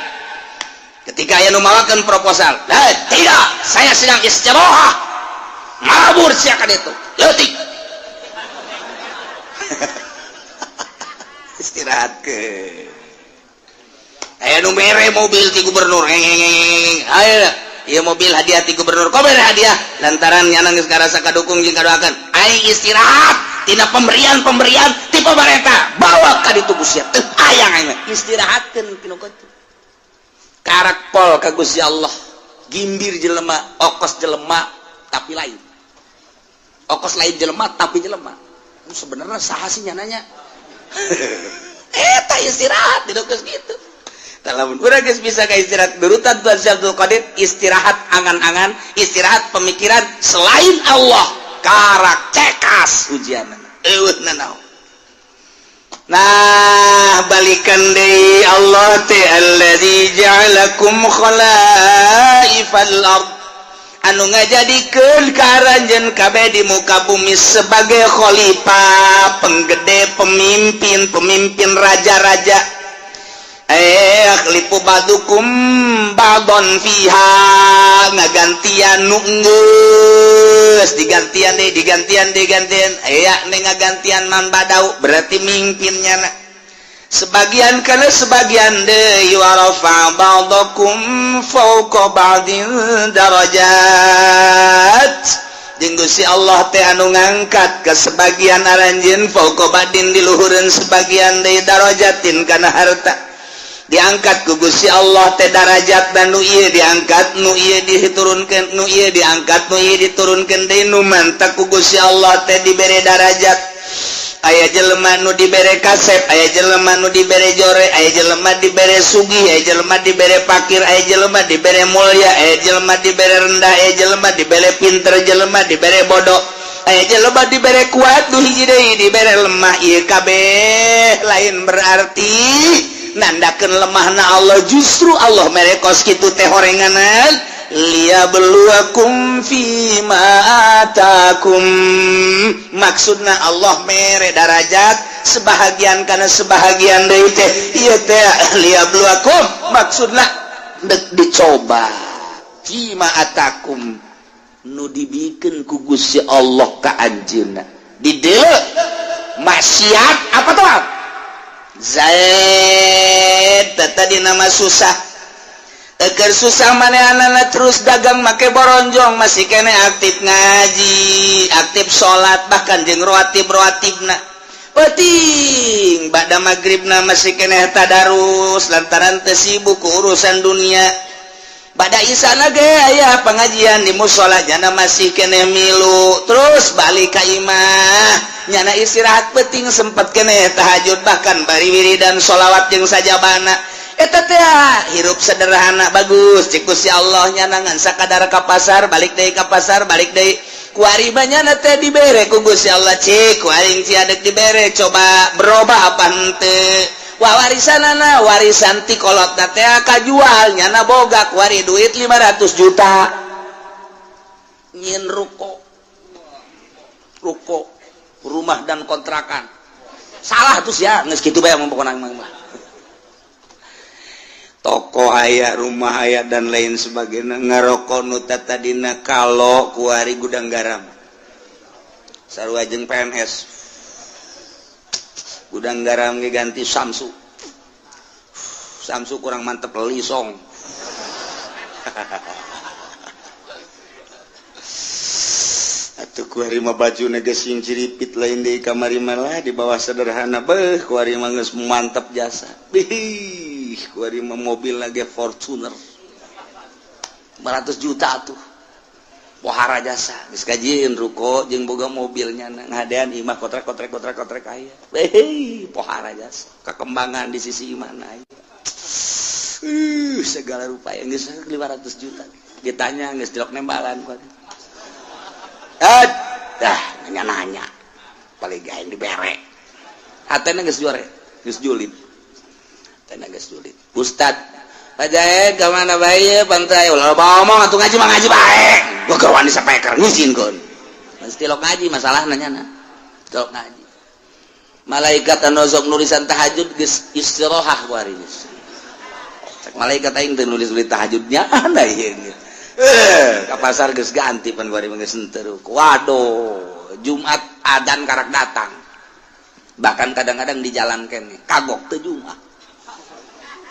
Ketika aya nu mawakeun proposal, tidak, saya sedang istirahat. Mabur sia ka ditu. Leutik. Istirahat ke. Aya nu mere mobil ti gubernur. Ayo, ieu mobil hadiah ti gubernur. Kok mere hadiah? Lantaran nyana geus ngarasa kadukung jeung kadoakeun. Aing istirahat tina pemberian-pemberian ti pamarentah. Bawa ka ditu Gusti. Teu hayang aing mah. Istirahatkeun tinu kitu. Karak pol ka Gusti Allah. Gimbir jelema, okos jelema tapi lain. Okos lain jelema tapi jelema. Sebenarnya saha sih nyananya? Eta istirahat di geus kitu. Lamun urang geus bisa ka istirahat berutan Tuhan Syekh Abdul Qadir, istirahat angan-angan, istirahat pemikiran selain Allah, karak cekas ujianna. Eueuh nanaon. Nah, balikan deui Allah teh alladzi ja'alakum khalaifal ard. Anu ngajadikeun ka aranjeun kabeh di muka bumi sebagai khalifah, penggede, pemimpin, pemimpin raja-raja. Yakhlifu ba'dukum ba'don fiha, ngagantian nu geus digantian deui, digantian digantian aya nih ngagantian man badau berarti mimpinnya na. Sebagian kana sebagian deui wa rafa ba'dakum fawqa ba'din darajat. Jeung Gusti Allah teh anu ngangkat ke sebagian aranjeun fawqa ba'din di luhureun sebagian deui darajatin kana harta. Diangkat ku Gusti Allah teh darajat dan nu ieu diangkat, nu ieu diturunkeun, nu ieu diangkat, nu ieu diturunkeun deui, nu mantak ku Gusti Allah teh dibere darajat. Aya jelema nu dibere kasep, aya jelema nu dibere jore, aya jelema dibere sugih, aya jelema dibere pakir, aya jelema dibere mulia, aya jelema dibere rendah, aya jelema dibere pinter, jelema dibere bodoh, aya jelema dibere kuat, nu hiji deui dibere lemah. Ieu kabeh lain berarti nandakeun lemahna Allah, justru Allah mere kos kitu teh horenganan liyabluwakum fima atakum. Maksudna Allah mere darajat sebahagian karena sebahagian deui teh ieu teh liyabluwakum, maksudna dek dicoba fima atakum nu dibikeun ku Gusti Allah ka anjeunna. Di dieu maksiat apa tuh Zaid tadi nama susah. Eker susah manehna terus dagang make boronjong, masih kene aktif ngaji, aktif salat, bahkan jeung rawatib rawatibna. Penting pada magribna masih keneh tadarus lantaran teu sibuk ku urusan dunia. Pada isana ge aya pengajian di musola, nyana masih keneh milu. Terus balik ka imah, nyana istirahat, penting sempet keneh tahajud, bahkan bari wiridan sholawat jeung sajabana. Eta teh hirup sederhana bagus cek Gusti Allah. Nyana ngan sakadar ka pasar, balik deui, ka pasar, balik deui. Kuari nyana teh dibere ku Gusti Allah, cik ku aing sia dek dibere, coba berubah apa henteu. Wah, warisanana, warisan ti kolot teh kajual, nyana boga kuari duit 500 juta, nyieun ruko, ruko rumah dan kontrakan. Salah tuh ya, geus kitu bae pokona mah. Toko aya, rumah aya, dan lain sebagainya. Ngarokok nu tadina kalau, kuari Gudang Garam, sarua jeung PNS. Gudang Garam ge ganti Samsu, Samsu kurang mantep, Lisong. Atuh kuari mah baju geus sing ciripit, lain deui kamari malah di bawah sederhana. Beuh, kuari mah geus mantep jasa. Bih, kuari mah mobil lagi Fortuner 500 juta tuh, pohara jasa. Geus kajieun ruko jeung boga mobilnya, ngadean imah kotrek kotrek kotrek kotrek aya. Beuh, pohara jasa, kekembangan di sisi mana aya. Segala rupa yang geus 500 juta ditanya geus dilok nembalan kuari. Eh, dah nanya-nanya paling gaeng dibere. Hatena geus juare, geus julid. Hatena geus julid. Ustad, Pak Jaed ka mana bae pantai? Ulah loba omong atuh, ngaji mah ngaji bae. Gua keur wani sapeker ngizinkeun. Mesti lok ngaji masalahna nyana. Lok ngaji. Malaikat anu sok nulisan tahajud geus istirahat kuari geus. Cek malaikat, aing teu nulis-nulis tahajudnya anda ieu. Eh, ka pasar geus ganti pan kuari mah, geus henteu. Waduh, Jumat adan karak datang. Bahkan kadang-kadang di jalan kene kagok teu Jumat.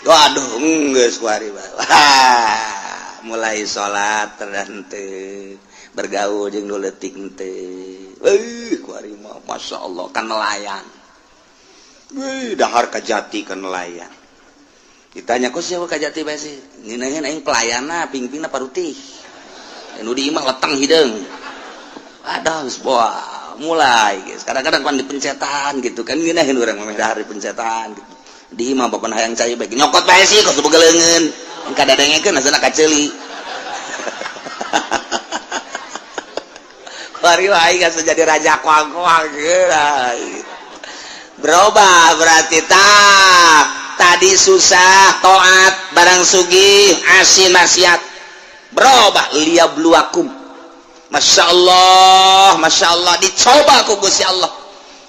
Waduh, geus kuari mah. Wah, mulai salat terhenteu, bergaul jeung nu leutik henteu. Euy, kuari mah Masya Allah kan nelayan. Wih, dahar kajati kan nelayan. Ditanya, kok siapa kajati bae sih? Ngeunaheun aing pelayanna, pingpingna parutih. Nu di imah leteng hideung. Aduh, geus wah, mulai guys. Kadang-kadang pan dipencetan gitu kan, ngeunaheun urang mah dahar dipencetan gitu. Di imah bapak hayang cai bae nyokot bae sih kos boga leungeun. Kadadengekeun asana kaceuli. Kuari wae geus jadi raja koang-koang gitu. Berubah berarti tak tadi susah toat, barang sugih asin maksiat. Berubah liyabluwakum. Masya Allah, Masya Allah, dicoba ku Gusti Allah.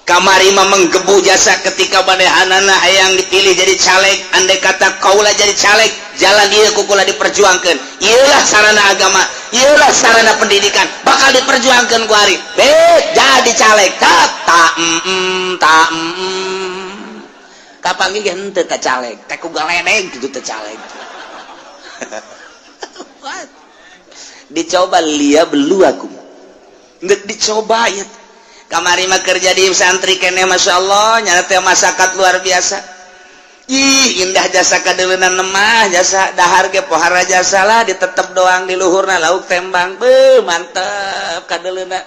Kamari mah menggebu jasa ketika manehanana hayang dipilih jadi caleg. Andai kata kaula jadi caleg, jalan ieu ku kula diperjuangkan, ieulah sarana agama, ieulah sarana pendidikan, bakal diperjuangkan ku ari be jadi caleg. Tak tak tak kapanggih ge henteu ka caleg teh ku galedeg kitu teh caleg. Dicoba liyabluwakum, geus dicoba ya. Kamari mah kerja di santri kene, Masya Allah, nyana teh masakat luar biasa. Ih, indah jasa kadeleunan mah jasa dahar ge pohara jasa lah, ditetep doang di luhurna lauk tembang. Beuh, mantep kadeleuna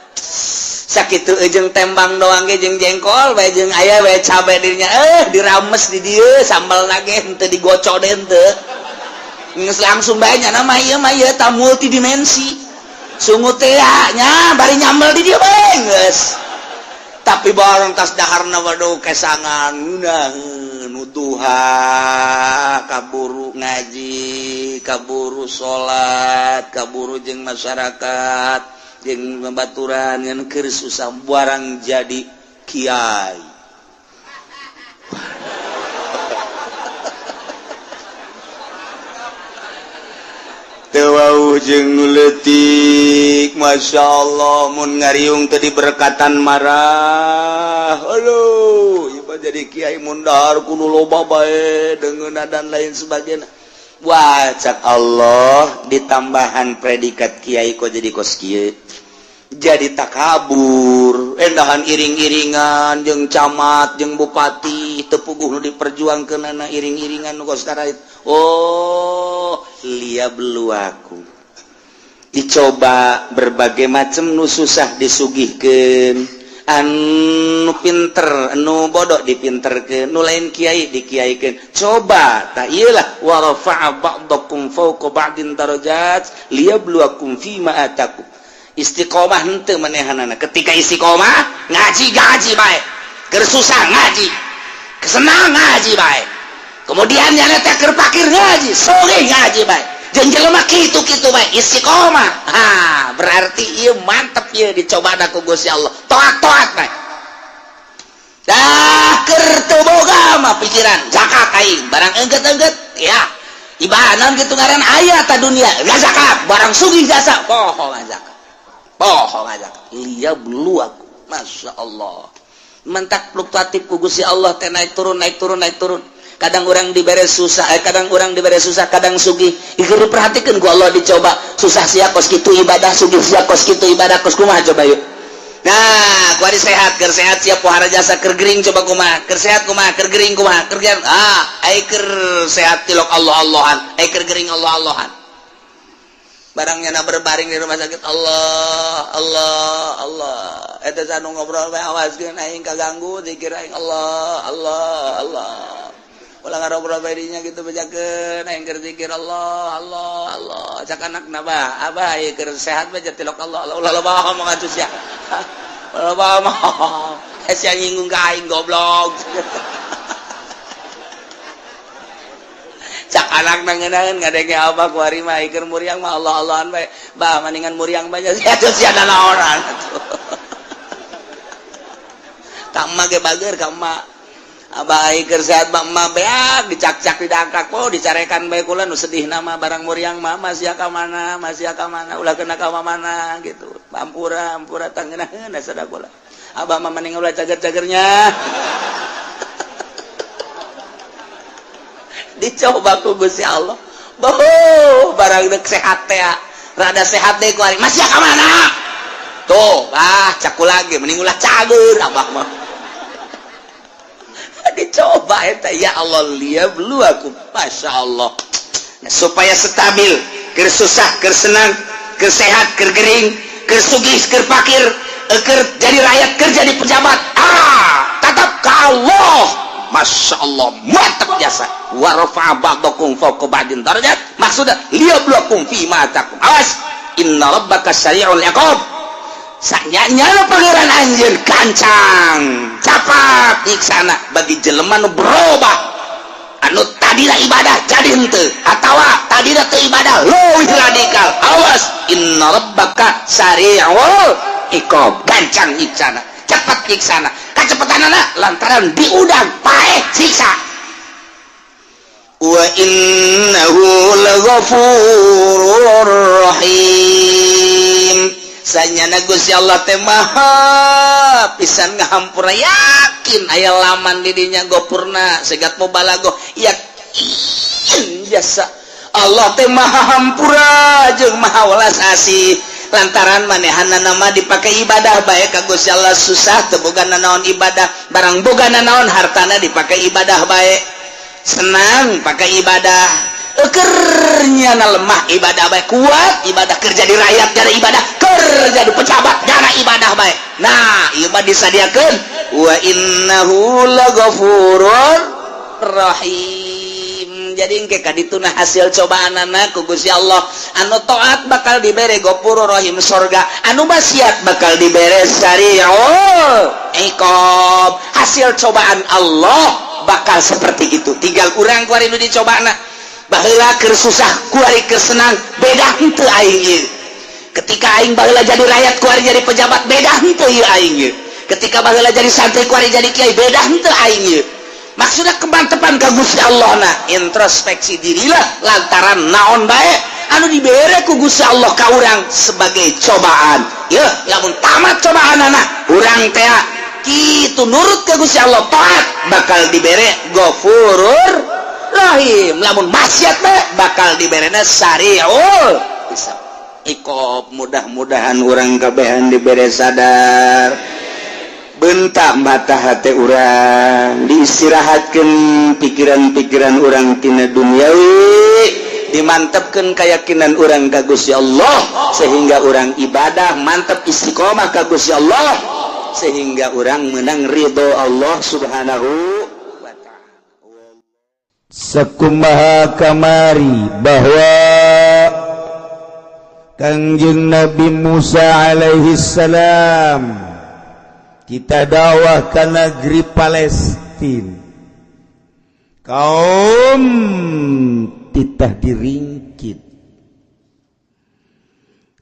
sakitu jeung tembang doang ge, jeung jengkol bae, jeung aya bae cabe dirinya, eh dirames di dieu sambal ge henteu digocok deh, henteu, geus langsung bae nyana mah. Ieu mah ieu ta multidimensi sungut teh nya, bari nyambel di dieu bae geus. Tapi barang tas daharna, waduh, kesangan ngeunaheun duha, kaburu ngaji, kaburu salat, kaburu jeung masyarakat, jeung babaturan, ngan keur susah barang jadi kiai. Teu wauh jeung nu leutik, Masya Allah, mun ngariung teu diberkatan marah. Aduh, ieu mah jadi kiai mun dahar kudu loba bae deungeunna dan lain sebagainya. Wah, cak Allah, ditambahan predikat kiai kok jadi kos kieu. Jadi takabur, endahan iring-iringan jeung camat jeung bupati, teu puguh nu diperjuangkeunana iring-iringan nu kos. Oh, liyabluwakum, dicoba berbagai macam, nu susah disugihkeun, anu pinter, anu bodoh dipinterkeun, nu lain kiai dikiaikeun. Coba tak iyalah, wa rafa'a ba'dakum fawqa ba'din darajat liyabluwakum fima atakum. Istiqomah henteu manehanana? Ketika istiqomah ngaji, ngaji bae, keur susah ngaji, kesenang ngaji bae, kemudian nyana teh keur pakir ngaji, sore ngaji bae, jeung jelema kitu-kitu bae istiqomah. Ha, berarti ieu mantep, ieu dicoba ku Gusti Allah, toat-toat bae. Dah keur teu boga mah pikiran zakat aing, barang engget-engget ya ibadah gitu, ngaran aya ta dunia gak zakat, barang sugih jasa poho zakat, poho zakat. Liyabluwakum, Masya Allah, mentak fluktuatif ku Gusti Allah teh, naik turun, naik turun, naik turun. Kadang orang diberi susah, kadang orang diberi susah, kadang sugih. Ieu diperhatikan ku Allah, dicoba susah sia kos kitu ibadah, sugih sia kos kitu ibadah, kos kumaha coba yuk. Nah, kuari sehat, keur sehat sia pohara jasa, keur gering coba kumaha, keur sehat kumaha, keur gering kumaha, keur ah, ai keur sehat tilok Allah Allahan, ai keur gering Allah Allahan. Barangnya na berbaring di rumah sakit, Allah Allah Allah. Eta anu ngobrol bae, awaskeun aing kaganggu zikir aing, Allah Allah Allah. Ulah ngarobrol bae dinya gitu, bejakeun aing keur zikir, Allah Allah Allah. Cak anakna, "Bah, abah ieu keur sehat bae tilok Allah Allah." "Ulah loba ngomong atuh sia, ulah loba ngomong, sia nyinggung ka aing, goblok." Cak anak nangenaeun ngadenge abah kuari mah keur muriang mah Allah Allahan bae, "Bah, mendingan muriang bae sia atuh, sia nanaonan atuh." Ka emak ge bager ka emak, "Abah keur sehat mah emak beak dicakcak, didangkak, oh dicarekan bae kula nu sedih nama barang muriang mah masih ka mana, masih ka mana, ulah kena ka mana gitu. Ampura, ampura, tangeunaheun sada kula. Abah mah mending ulah cager-cagernya." Dicoba ku Gusti Allah. Boh, barang dek sehat teh, rada sehat deh kuari masih ka mana tuh, ah, caku lagi, mending ulah cager abah mah. Dicoba eta, ya Allah, liyabluwakum, Masya Allah. Nah, supaya stabil, keur susah, keur senang, keur sehat, keur gering, keur sugih, keur pakir, keur jadi rakyat, keur jadi pejabat, ah, tetap ke Allah. Masya Allah, mantap jasa. Wa rafa'a ba'dakum fawqa ba'din darajat, maksudnya liyabluwakum fi ma atakum. Awas, inna rabbaka sari'ul iqab, sanyanya Pangeran anjeun gancang capat nyiksana bagi jelema nu berubah, anu tadina ibadah jadi henteu, atawa tadina teu ibadah leuwih radikal. Awas, inna rabbaka sari'ul iqab, gancang nyiksana, cepat nyiksana. Kacepetanana lantaran diudang paeh siksa. Wa innahu laghafurur rahim, sanyana Gusti Allah teh maha pisan ngahampura. Yakin aya laman di dinya gopurna segat mubalagoh, yakin jasa Allah teh maha hampura jeung maha welas asih, lantaran manehana nama dipakai ibadah bae ka Gusti Allah. Susah teu boga nanaon, ibadah, barang boga nanaon hartana dipakai ibadah bae, senang pakai ibadah, ekernya na lemah ibadah bae, kuat ibadah, kerja di rakyat jara ibadah, kerja di pejabat jara ibadah bae. Nah, ieu mah disadiakeun, wa innahu laghafurur rahim. Jadi engke kadituna hasil cobaan anak ku Gusti Allah, anu taat bakal dibere Ghafurur Rahim, sorga, anu maksiat bakal dibere sari'ul iqab. Hasil cobaan Allah bakal seperti itu. Tinggal urang kuari nu dicobana, baheula keur susah, kuari keur senang, beda henteu aing ieu? Ketika aing baheula jadi rakyat, kuari jadi pejabat, beda henteu ieu aing ieu? Ketika baheula jadi santri, kuari jadi kiai, beda henteu aing ieu? Maksudnya kemantepan ka Gusti Allah. Nah, introspeksi dirilah, lantaran naon bae anu dibere ku Gusti Allah ka urang sebagai cobaan ya. Lamun tamat cobaan anak urang teh kitu, nurut ke Gusti Allah, taat, bakal dibere Ghafurur Rahim. Lamun maksiat bae, bakal diberena sariul hisab. Iqob. Mudah-mudahan urang kabehan dibere sadar, bentak mata hati urang, diistirahatkan pikiran-pikiran urang tina duniawi, dimantapkan keyakinan urang ka Gusti Allah, sehingga urang ibadah mantap, istiqomah ka Gusti Allah, sehingga urang menang ridho Allah Subhanahu wa Ta'ala. Sakumaha kamari bahwa Kangjeng Nabi Musa alaihi salam kita dakwah ke negeri Palestina, kaum titah diringkit.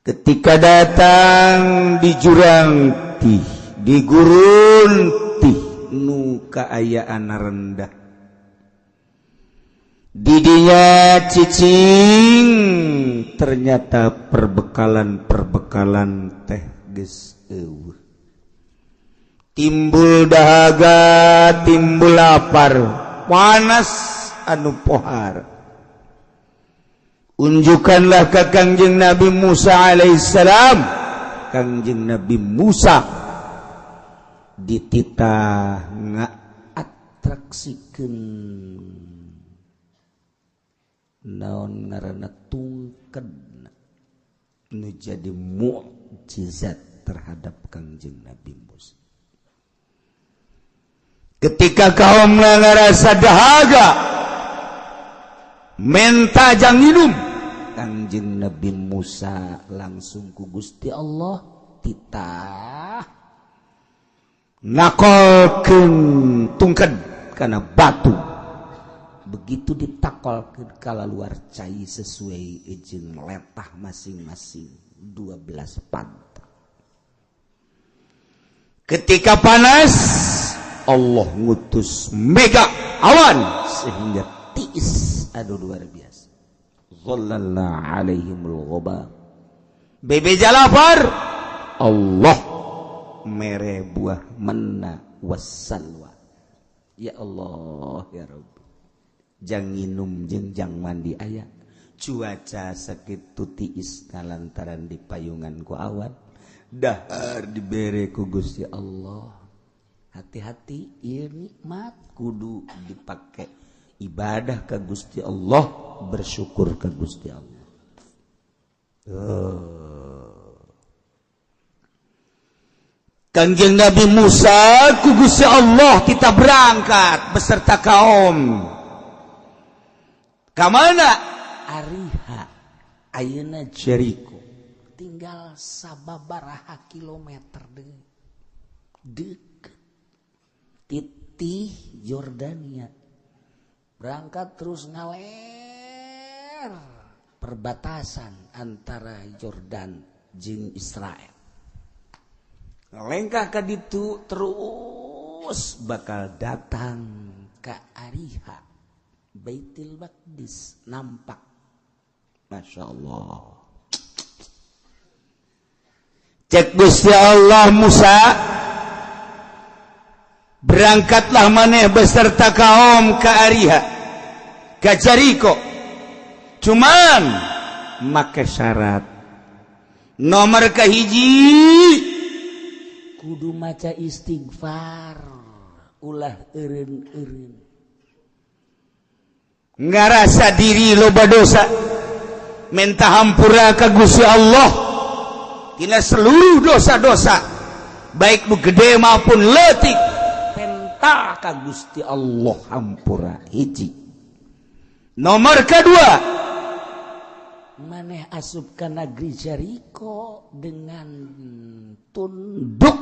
Ketika datang di jurang tih, di gurun tih, nu kaayaan rendah, didinya cicing, ternyata perbekalan-perbekalan teh geus euweuh, timbul dahaga, timbul lapar, panas anu pohar. Unjukkanlah ke Kangjeng Nabi Musa alaihissalam. Kangjeng Nabi Musa dititah ngaatraksikeun naon ngaranna tungked nu jadi mukjizat terhadap Kangjeng Nabi Musa. Ketika kaum ngarasa dahaga, menta jang minum, Kangjeng Nabi Musa langsung ku Gusti Allah titah nakolkeun tungked kana batu. Begitu ditakolkeun, kalaluar cai sesuai jeung letah masing-masing 12 pantak. Ketika panas, Allah ngutus mega awan sehingga tiis. Aduh, luar biasa. Zallalna alaihimul ghamam. Bebeja lapar, Allah mere buah manna wassalwa. Ya Allah ya Rabbi, jang nginum jeung jang mandi aya, cuaca sakitu tiis lantaran di payungan ku awan, dahar dibere ku Gusti Allah. Hati-hati, ieu nikmat kudu dipake ibadah ke Gusti Allah, bersyukur ke Gusti Allah. Kangjeng Nabi Musa ku Gusti Allah kita berangkat beserta kaum. Kamana? Ariha, ayeuna Jericho, tinggal sababaraha kilometer deui, deket titih Yordania. Berangkat terus ngaler perbatasan antara Yordan jeung Israel, lengkah ka ditu terus bakal datang ke Ariha, Baitul Maqdis nampak. Masya Allah. Cek Gusti Allah, "Musa, berangkatlah maneh beserta kaum ke Ariha, ke Jericho, cuman make syarat. Nomor kahiji, kudu maca istighfar, ulah eureun-eureun." Ngarasa diri loba dosa, minta hampura ka Gusti Allah tina seluruh dosa-dosa, baik nu gede maupun leutik, penta ka Gusti Allah hampura. Hiji. Nomor kedua, maneh asup ka negeri Jericho dengan tunduk,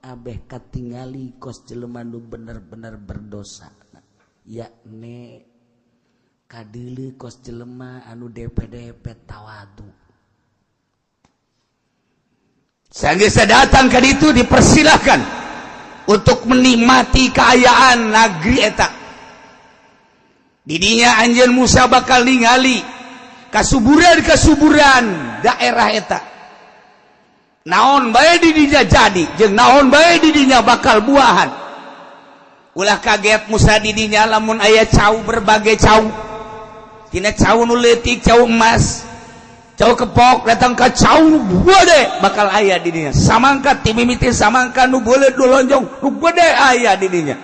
abeh katingali kos jelema nu bener-bener berdosa, yakni kadeuleu kos jelema anu DP-DP tawadu. Sanggeus datang ke itu, dipersilahkan untuk menikmati keayaan negeri eta. Didinya anjeun Musa bakal ningali kasuburan-kasuburan daerah eta. Naon bae di dinya jadi, jeung naon bae di dinya bakal buahan. Ulah kaget Musa di dinya lamun aya cau, berbagai cau. Tina cau nu leutik, cau emas. Cau kepok datang ka cau nu gede bakal aya di dinya. Samangka ti mimiti samangka nu beuleut, nu lonjong, nu gede aya di dinya.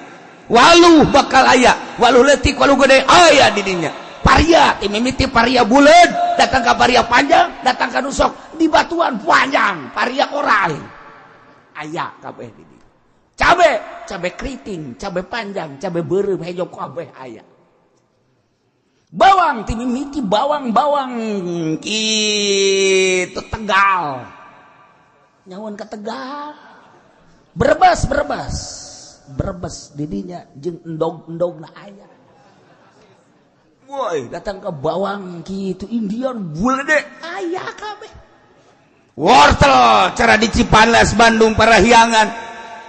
Waluh bakal aya, waluh leutik, waluh gede aya di dinya. Paria ti mimiti paria buleut datang ka paria panjang, datang ka nusok di batuan panjang, paria orai. Aya kabeh di dinya. Cabe, cabe keriting, cabe panjang, cabe beureum, hejo kabeh aya. Bawang ti mimiti bawang-bawang kitu Tegal. Nyawan ke Tegal. Brebes, Brebes. Brebes didinya jeung endog-endogna aya. Woi, datang ke bawang kitu Indian bulede aya kabeh. Wortel cara di Cipanas, Bandung, Parahyangan,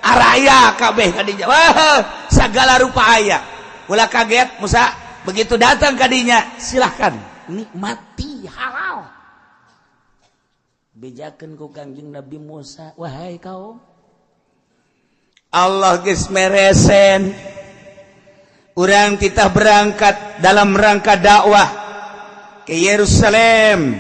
araya kabeh kadinya. Wah, segala rupa aya. Ulah kaget Musa, begitu datang kadinya silahkan nikmati halal. Bejakeun ku Kangjeng Nabi Musa, wahai kaum, Allah geus meresen urang kita berangkat dalam rangka dakwah ke Yerusalem,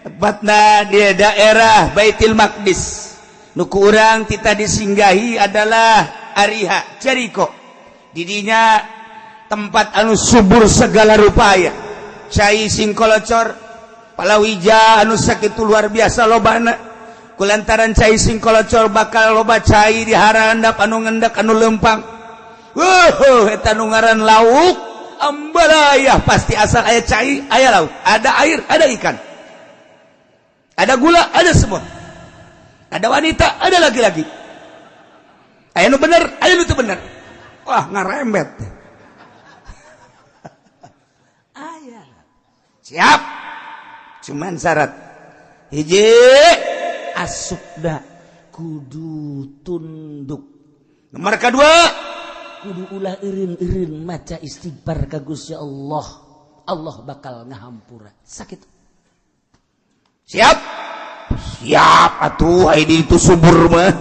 tepatna di daerah Baitul Maqdis. Nu ku urang kita disinggahi adalah Ariha, Jericho. Didinya tempat anu subur segala rupaya, cai singkolocor, palawija anu sakitu luar biasa lobana. Kulantaran cai singkolocor bakal loba cai di harandap anu ngendak, anu lempang. Wuh, eta nu ngaran lauk ambalayah, pasti asal aya cai aya lauk, ada air ada ikan, ada gula, ada semua, ada wanita, ada laki-laki, aya nu bener, aya nu teu bener. Wah, ngarembet. Aya. Siap, cuman syarat hiji. Asupna kudu tunduk. Nomor kedua, kudu ulah eureun-eureun maca istighfar ka Gusti Allah, Allah bakal ngahampura. Sakit. Siap, siap atuh. Ai itu subur mah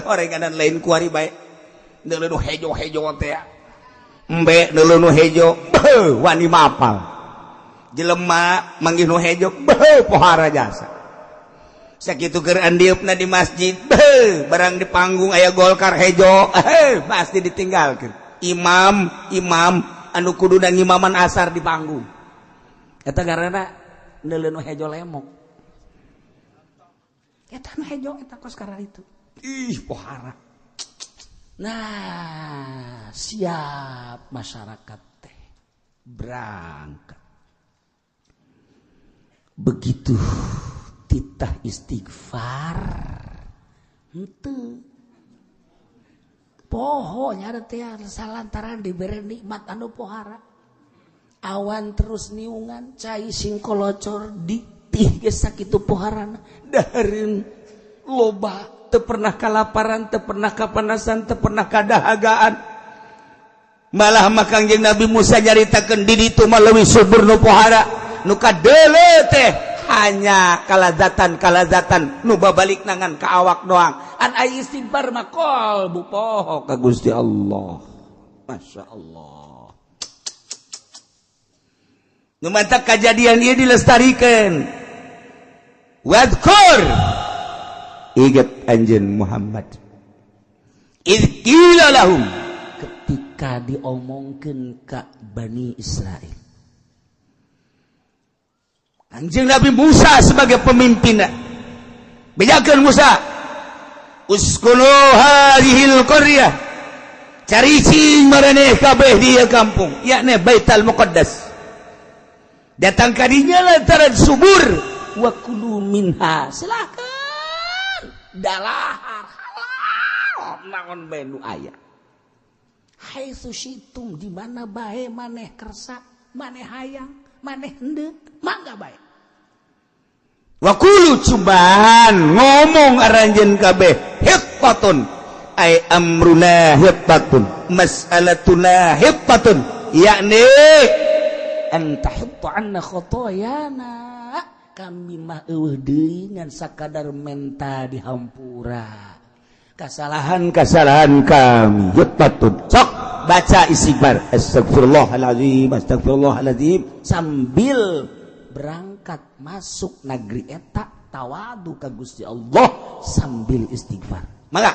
orenganan lain kuari bae. Neuleuh nu hejo-hejo teh, embe neuleuh nu hejo, beuh, wani mapal. Jelema manggih nu hejo, beuh, pohara jasa. Sakitu keur andieupna di masjid, beuh, barang di panggung aya Golkar hejo, eh, pasti ditinggalkeun. Imam, imam anu kudu ngimaman asar di panggung. Eta karena neuleuh nu hejo lemok. Eta nu hejo eta kos karena itu. Ih, pohara. Nah, siap masyarakat teh berangkat. Begitu titah istighfar henteu poho nya teh, salantaran diberi nikmat anu pohara, awan terus niungan, cai singkolocor ditih geus sakitu poharana, dahareun loba, teu pernah kalaparan, teu pernah kapanasan, teu pernah kadahagaan. Malah mah Kangjeng Nabi Musa nyaritakeun di ditu mah leuwih subur nu pohara. Nu kadeuleu teh hanya kalazatan kalazatan nu babalik nangan ka awak doang. An ai istighfar mah kolbu poho ka Gusti Allah. Masya Allah. Nu mantak kajadian ieu dilestarikan. Wadkur, ingat anjeun Muhammad, idz qila lahum, ketika diomongkeun ka Bani Israel. Anjing Nabi Musa sebagai pemimpin bejakeun, Musa, uskunu hadhil qaryah, caricing maraneh kabeh di kampung, yakni Baitul Muqaddas. Datang kadinya lantaran subur, wa kulu minha, silakan dalahar halal naon bae nu aya, haitsu syitum, di mana bae maneh kersa, maneh hayang, maneh hendeuk, mangga bae. Wa kulu, cobaan ngomong aranjeun kabeh, hittatun ay amruna hittatun, mas'alatuna hittatun, yakni an tahutta anna khotoyana, kami mah eueuh deui ngan sakadar menta dihampura kesalahan-kesalahan kami. Hittatun, sok baca istighfar, astagfirullahalazim, astagfirullahalazim. Sambil Berangkat masuk negeri eta, tawadu ka Gusti Allah sambil istighfar. Mangga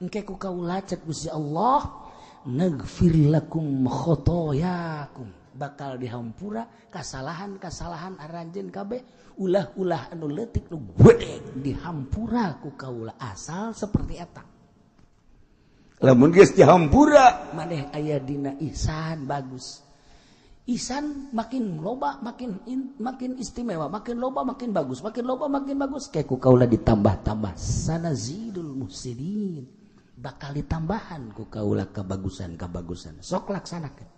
engke ku kaula, cek Gusti Allah, naghfir lakum khotoyakum, bakal dihampura kasalahan-kasalahan aranjeun kabeh, ulah-ulah anu leutik nu gede dihampura ku kaula, asal seperti eta. Lamun geus dihampura, maneh aya dina ihsan, bagus. Ihsan makin loba makin makin istimewa, makin loba makin bagus, makin loba makin bagus. Kayak ku kaula ditambah-tambah, sanazidul muhsinin, bakal ditambahan ku kaula kebagusan-kebagusan. Sok laksanakan.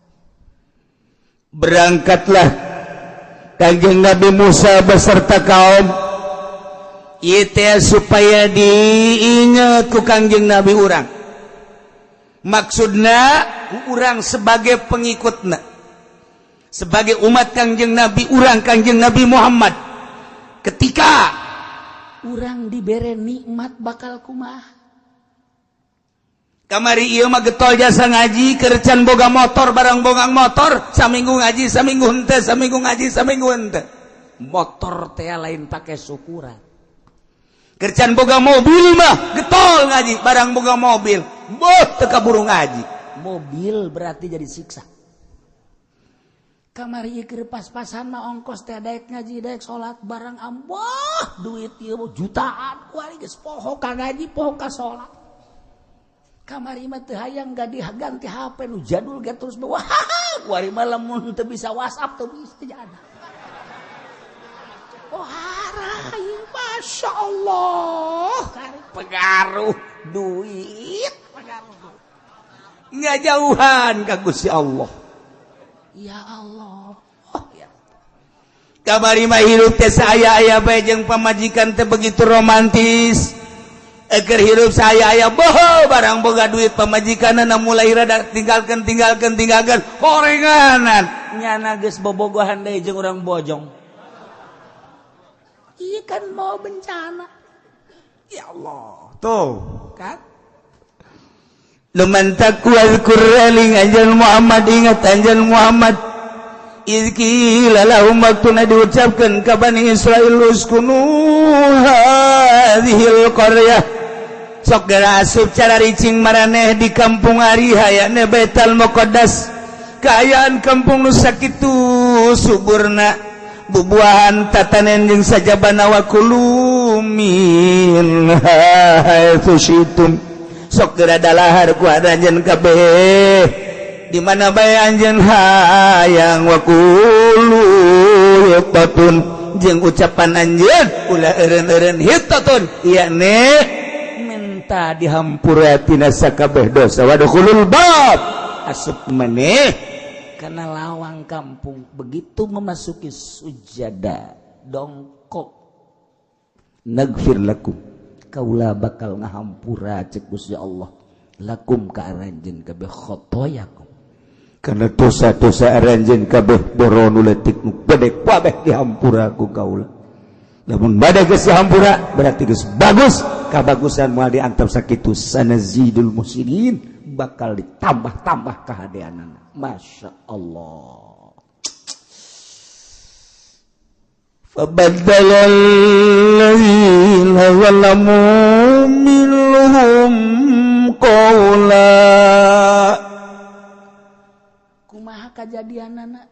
Berangkatlah Kanjeng Nabi Musa beserta kaum ieu teh supaya diingat ku Kangjeng Nabi urang, maksudna urang sebagai pengikutna, sebagai umat Kangjeng Nabi urang, Kangjeng Nabi Muhammad, ketika urang dibere nikmat bakal kumaha. Kamari ieu mah getol jasa ngaji, keur can boga motor. Barang boga motor, saminggu ngaji, saminggu henteu, saminggu ngaji, saminggu henteu. Motor teh lain pakai syukuran. Keur can boga mobil mah getol ngaji. Barang boga mobil, boh, teu kaburu ngaji. Mobil berarti jadi siksa. Kamari keur pas-pasan mah ongkos teh daek ngaji, daek salat. Barang amboh duit ieu jutaan, kuari geus poho ka ngaji, poho ka salat. Kamari mah teu hayang ganti HP nu jadul ge, terus wah, kuari mah lamun teu bisa WhatsApp teu bisa jadi. Oh, harai, Masya Allah. Pengaruh duit, pengaruh nggak jauhan ka Gusti Allah. Ya Allah, oh, ya. Kamari mah hirup teh saya aya bae jeung pamajikan teh begitu romantis. Eger hirup saya aya boho, barang boga duit pamajikan mulai rada tinggalkan, tinggalkan, tinggalkan, horenganan. Nyana geus bobogohan deui jeung urang Bojong. Iya kan, mau bencana. Ya Allah, tuh kan. Lumantak wazkur, eling anjeun Muhammad, ingat anjeun Muhammad, idz qila lahum, waktuna diucapkeun ka Bani Israil, uskunu hadhil qaryah, sok geura asup cara ricing maraneh di kampung Ariha, yakni Baitul Muqaddas. Kaayaan kampung nu sakitu suburna, bubuahan, tatanen jeung sajabana, wa kulu minha haitsu syi'tum, sok geura dalahar ku anjeun kabeh di mana bae anjeun hayang, wa qulu hittatun, jeung ucapan anjeun ulah eureun-eureun, hittatun yakni minta dihampura tina sakabeh dosa, wadkhulul bab, asup maneh karena lawang kampung. Begitu memasuki sujada, dongkok, naghfir lakum, kaula bakal ngahampura, cek Gusti Allah, lakum ka aranjeun kabeh, khotoyakum, karena dosa-dosa aranjeun kabeh, boro nu leutik nu gede, kabeh dihampura ku kaula. Lamun bade geus dihampura berarti geus bagus. Kabagusan moal diantep sakitu, sanazidul muhsinin, bakal ditambah-tambah kahadeanana. Masya Allah. فبدل الذين ظلموا منهم قولا. Kumaha kajadianana?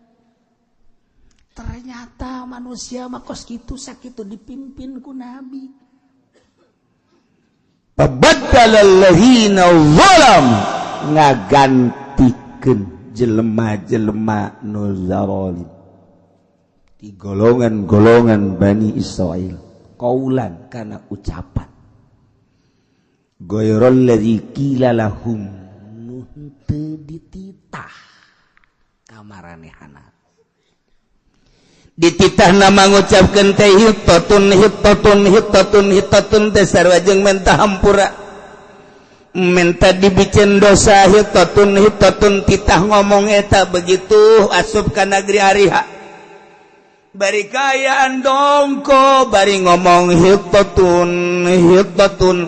Ternyata manusia mah kos kitu, sakitu dipimpin ku nabi. فبدل الذين ظلم, ngagantikeun jelema-jelema nu zalim di golongan-golongan Bani Israel, qaulan, karena ucapan, ghairal ladzi qila lahum, nu henteu dititah kamaranehana. Dititah nama ngucapkeun teh hittatun, hittatun, hittatun, hittatun teh sarua jeung menta hampura, minta dibicen dosa. Hittatun, hittatun, titah ngomong eta begitu asup ka negeri Ariha, bari kaayaan dongko, bari ngomong hittatun, hittatun.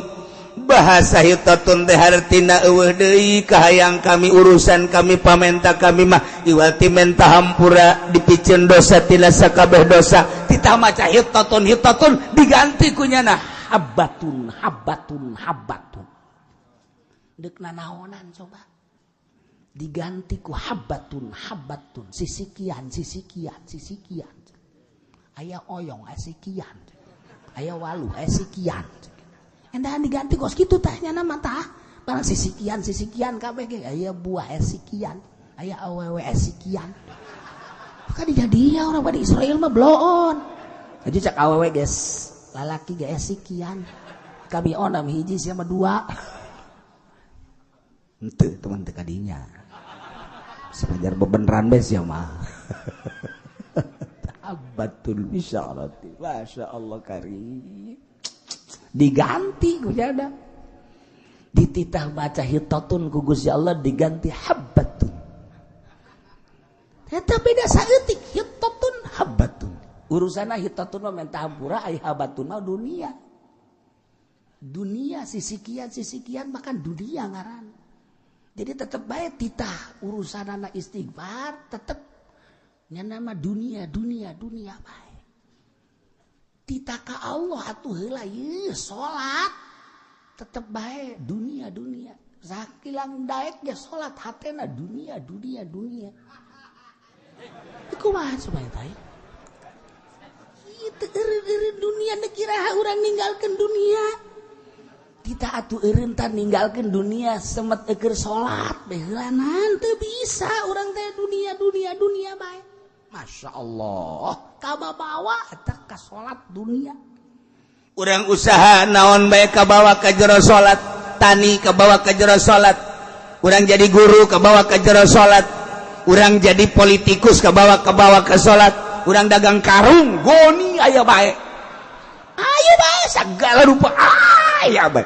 Bahasa hittatun teh hartina euweuh deui kahayang kami, urusan kami, pamenta kami mah iwati menta hampura, dipiceun dosa tina sakabeh dosa. Titah maca hittatun hittatun, diganti ku nyana habbatun habbatun habbatun. Deuk nanaonan coba? Diganti ku habbatun habbatun, sisikian sisikian sisikian. Aya oyong aya sikian, aya walu aya sikian. Endahan diganti kos kitu tah nyana mah tah. Barang sisikian sisikian kabeh ge, aya buah aya sikian, aya awewe aya sikian. Maka dijadinya orang pada Israel mah bloon. Jadi cak awewe guys, lalaki ge aya sikian. Kami onam hiji sia mah dua. Henteu teman teu kadinya. Sepajar bebeneran bes ya mah. Habbatul bisyarati. Masya Allah karim. Diganti ku jada. Dititah baca hittatun ku Gusti Allah diganti habbatun. Eta beda saeutik hittatun habbatun. Urusanna hittatun mah menta hampura, ai habbatun mah dunia. Dunia sisikian sisikian bahkan dunia ngaran. Jadi tetep bae titah urusanana istighfar tetep nya nama dunia dunia dunia bae. Titah ka Allah atuh heula ieu salat tetep bae dunia dunia. Sakilang daek ge salat hatena dunia dunia dunia. Kumaha coba eta? Ieu teu eureun-eureun dunia, neuk iraha urang ninggalkeun dunia. Titah atuh eureun tah ninggalkeun dunia semet eukeur salat bae heulanan teu bisa urang teh dunia dunia dunia bae. Masya Allah, kabawa eta ka salat dunia. Urang usaha naon bae kabawa ka jero salat, tani kabawa ka jero salat, urang jadi guru kabawa ka jero salat, urang jadi politikus kabawa kabawa ke salat, urang dagang karung goni aya bae. Ayo bae segala rupa aya bae.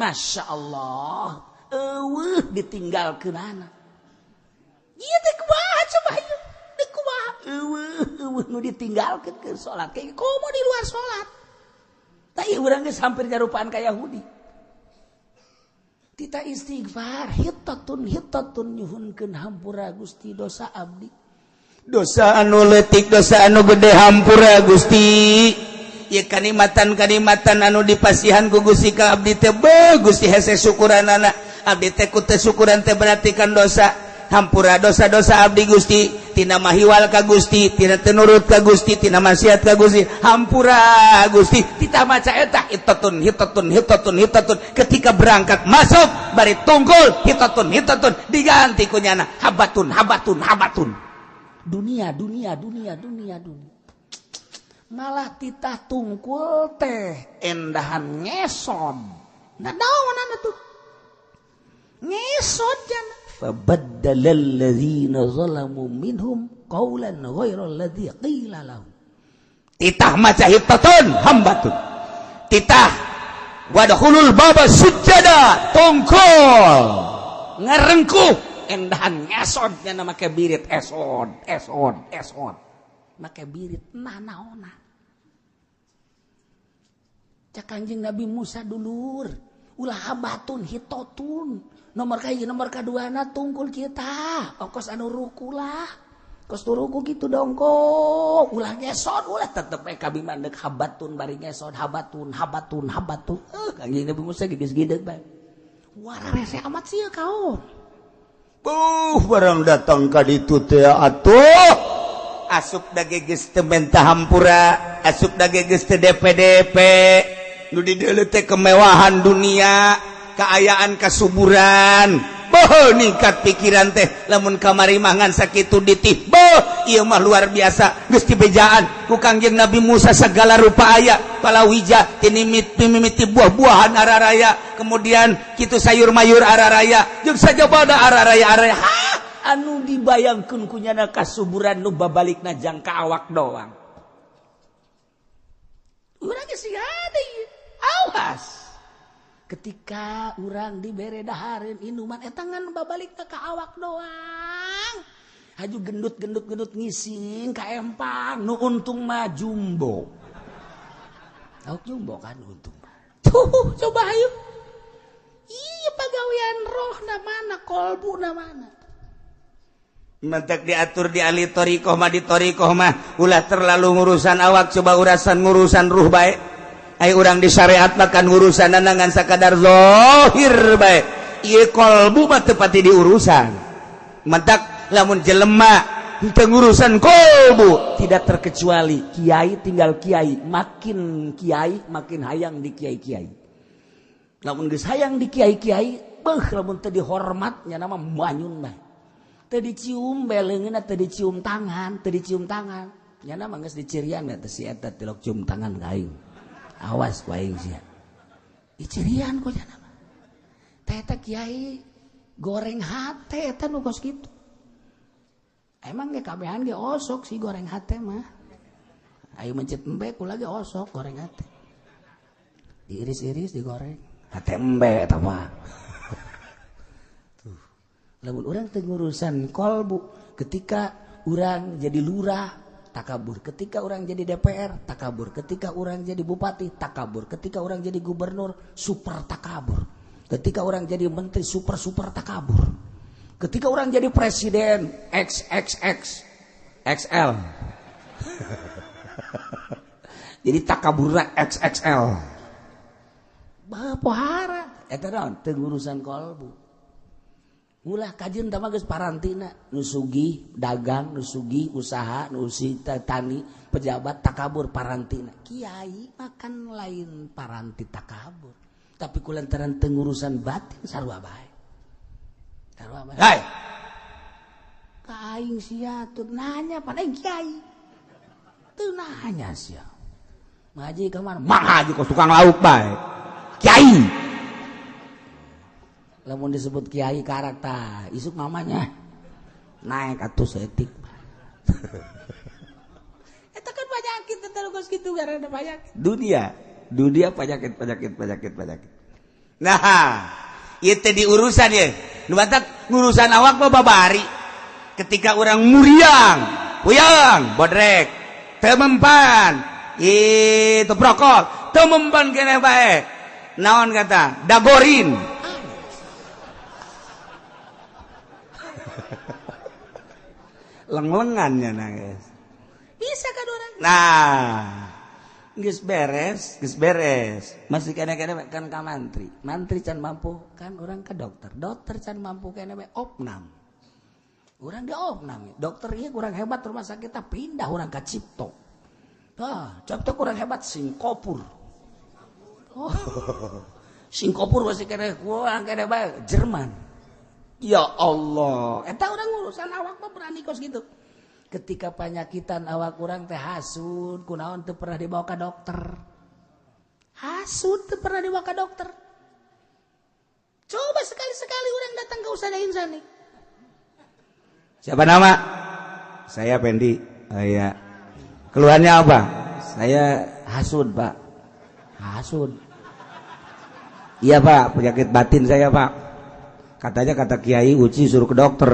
Masya Allah, eueuh ditinggalkeun anak. Ieu teh kumaha coba ieu? Teh kumaha? Eueuh eueuh nu ditinggalkeun ke salat. Kayak komo di luar salat. Tah ieu urang geus hampir nyarupaan ka Yahudi. Tita istighfar hittatun hittatun, nyuhunkeun hampura Gusti dosa abdi. Dosa anu leutik, dosa anu gede, hampura Gusti. Ieu kanikmatan-kanikmatan anu dipasihan ku Gusti ka abdi teh beuh Gusti hese syukuranana. Abdi teh ku teu syukuran teh berarti kan dosa. Hampura dosa-dosa abdi Gusti, tina mahiwal ka Gusti, tina teu nurut ka Gusti, tina maksiat ka Gusti, hampura Gusti. Tita maca eta hittatun hittatun hittatun hittatun, ketika berangkat masuk bari tungkul hittatun hittatun, diganti ku nyana habbatun habbatun habbatun. Dunia dunia dunia dunia dunia. Malah titah tungkul teh endahan ngesod. Nah naon tuh? Ngesod jana. Fabaddalal ladzina zalamu minhum qawlan ghairal ladzi qila lahum. Titah maca hittatun hambatun. Titah wadkhulul baba sujada, tungkul ngarengkuh endahan ngesod jana make birit esod esod esod. Make birit nah naona. Cak Kanjeng Nabi Musa, dulur, ulah habatun hitotun. Nomor kahiji, nomor kaduana tungkul kita ongkos anu ruku lah, kos tu ruku gitu dongko, ulah ngesot, ulah tetep we kami mah deuk habatun bari ngesot habatun habatun habatun. Kanjeng Nabi Musa geus geudeuk bae, wara rese amat sih kaon. Buh, barang datang ka ditu teh atuh asup dage geus teu menta hampura, asup dage geus teu DPDP, nu dideuleu teh kemewahan dunia, keayaan, kasuburan. Boh, ningkat pikiran teh lamun kamari mah ngan sakitu ditih. Boh, ieu mah luar biasa, geus dibejaan ku Kangjeng Nabi Musa segala rupa aya, palawija tinimit mimiti buah-buahan araraya, kemudian kitu sayur mayur araraya, jeung sajabada araraya araraya. Hah, anu dibayangkeun ku nyana kasuburan nu babalikna jangka awak doang. Urang geus ada ieu. Awas. Ketika urang dibere dahareun inuman eta ngan babalikna ka awak doang. Haju gendut gendut gendut ngising ka empang nu untung mah jumbo. Tahu jumbo kan untung. Tuh coba ayo. hatena mana, kolbuna mana. Mentek diatur di ahli thoriqoh mah, di thoriqoh mah ulah terlalu ngurusan awak, coba urusan ngurusan ruh bae. Ai urang di syariat mah kan ngurusan ngan sakadar zahir bae. Ieu kolbu mah teu pati diurusan. Mentak lamun jelema teu ngurusan kolbu, tidak terkecuali kiai tinggal kiai, makin kiai makin hayang di kiai-kiai. Lamun geus hayang di kiai-kiai, beuh lamun teu dihormatnya nama manyun bae. Teu dicium beleungeunna, teu dicium tangan, teu dicium tangan. Nyana mah geus dicirian teh si eta tilok cium tangan ka aing. Awas ku aing sia. Dicirian ku nyana mah. Teh eta kiai goreng hate eta nu kos kitu. Emang ge kabehan ge osok sih goreng hate mah. Ayo mencet embe kula ge osok goreng hate. Diiris-iris digoreng. Hate embe eta mah. Tuh. Lamun urang teu ngurusan kolbu, ketika urang jadi lurah takabur, ketika urang jadi DPR takabur, ketika urang jadi bupati takabur, ketika urang jadi gubernur super takabur, ketika urang jadi menteri super super takabur, ketika urang jadi presiden XXX XL. Jadi takaburna XXL. Pohara eta naon teu ngurusan kolbu. Ulah kajian tama geus parantina, nu sugih dagang, nu sugih usaha, nu tani, pejabat takabur parantina. Kiai makan lain paranti takabur, tapi kulantaran teu ngurusan batin sarua bae. Sarua bae. Hai. Ka aing sia teu nanya pan aing kiai. Teu nanya sia. Ngaji ka mana? Mah haji kos tukang lauk bae. Kiai. Lamun disebut kiai karakter isuk mamanya naik atuh setik. Eta kan penyakit terus gitu karena penyakit. Dunia, dunia penyakit penyakit penyakit penyakit. Nah, ieu teh diurusan ye. Nu batak ngurusan awak mah babari. Ketika urang muriang, puyeng, bodrek, teu mempan, itu prokol, teu mempan keneh bae. Naon kata? Dagorin. Leng-lengannya nangis. Bisa kan orang? Nah, geus beres, geus beres. Masih kene-kene kan ka mantri. Mantri can mampu kan orang ke dokter. Dokter can mampu kene we opnam. Urang di opnam. Dokter ieu kurang hebat rumah sakit pindah urang ka Cipto. Tah, Cipto kurang hebat Singkopur. Oh. Singkopur masih kene kurang kene bae Jerman. Ya Allah, eta urang urusan awak mah berani kos gitu. Ketika panyakitan awak urang teh hasud, kunaon teu pernah dibawa ka dokter. Hasud teu pernah dibawa ka dokter. Coba sekali-sekali urang datang ke Ustazah Insani. Siapa nama? Saya Pendi. Oh iya. Keluhannya apa? Saya hasud, Pak. Hasud. Iya, Pak, penyakit batin saya, Pak. Katanya kata Kiai Uci suruh ke dokter.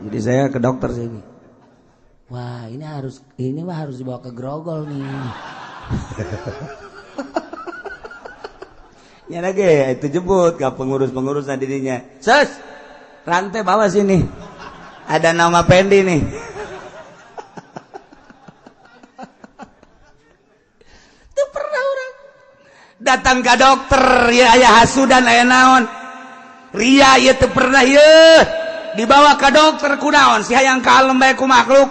Jadi saya ke dokter sini. Wah, ini mah harus dibawa ke Grogol nih. Ya lagi itu jemput ke pengurus-pengurus dirinya. Sus, rantai bawa sini. Ada nama Pendi nih. Itu pernah orang datang ke dokter ya aya hasudan aya naon. Ria ieu teu pernah ieu dibawa ke dokter kunaon si hayang kalem bae ku makhluk.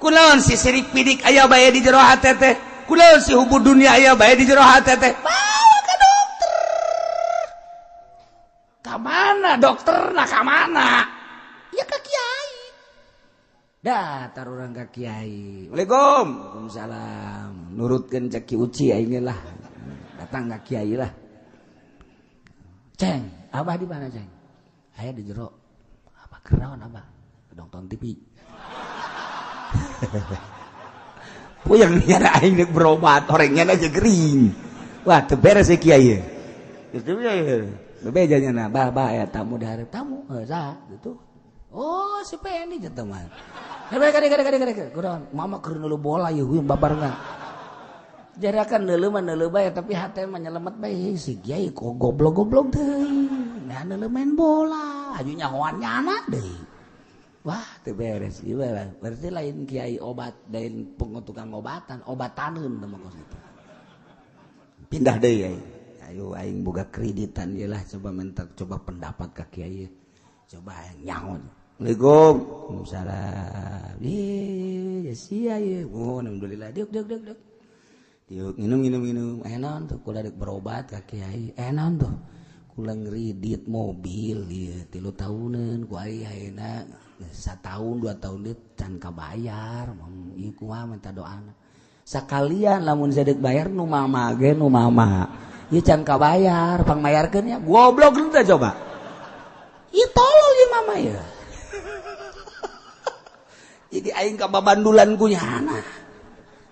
Kunaon si sirik pidik aya bae di jero hate teh. Kunaon si hubud dunia aya bae di jero hate teh. Bawa ke dokter. Ka mana dokterna ka mana? Ya ka kiai. Datar urang ka kiai. Waalaikum. Waalaikumsalam. Nurutkeun cek Ki Uci aing lah. Datang ka kiai lah. Ceng, abah di mana ceng? Aya di jero. Abah kenaon abah? Nonton TV. Puyeng nyara aing rek berobat, orangnya aja gering. Wah, teu beres ya kiai. Geus teu bebeja nya bah bah aya tamu dihareup tamu, heuh saha gitu. Oh, si Pendi jeung mah. Kade kade kade kade. Kunaon? Mama keur neuleuh bola ieu huyung babarengan. Jarakan neuleuh mah neuleuh bae tapi hate mah nyelemet bae si kiai kok goblok-goblok teuing. Mehana main bola, aju nyahoan nyana deui. Wah, teu beres ieu, berarti lain kiai obat, lain tukang obatan, obataneun teh mah kos kitu. Pindah deui aing. Ayo aing boga kreditan ieu lah, coba minta coba pendapat ka kiai. Coba aing nyaho. Assalamualaikum. Waalaikumsalam. Ih, ya sia ieu. Oh, alhamdulillah. Diuk diuk diuk diuk. Diuk minum minum minum. Eh, naon tuh kula dek berobat ka kiai. Eh, naon tuh? Kula ngredit mobil ieu 3 tahunan ku aing ayeuna 1 tahun 2 tahun deui can kabayar. Ieu kumaha minta doana. Sakalian lamun sadek bayar nu mama ge nu mama. Ieu can kabayar, pangmayarkeun ya. Goblok teh coba. Ieu tolol ieu mama ya. Jadi aing ka babandulan ku nyana.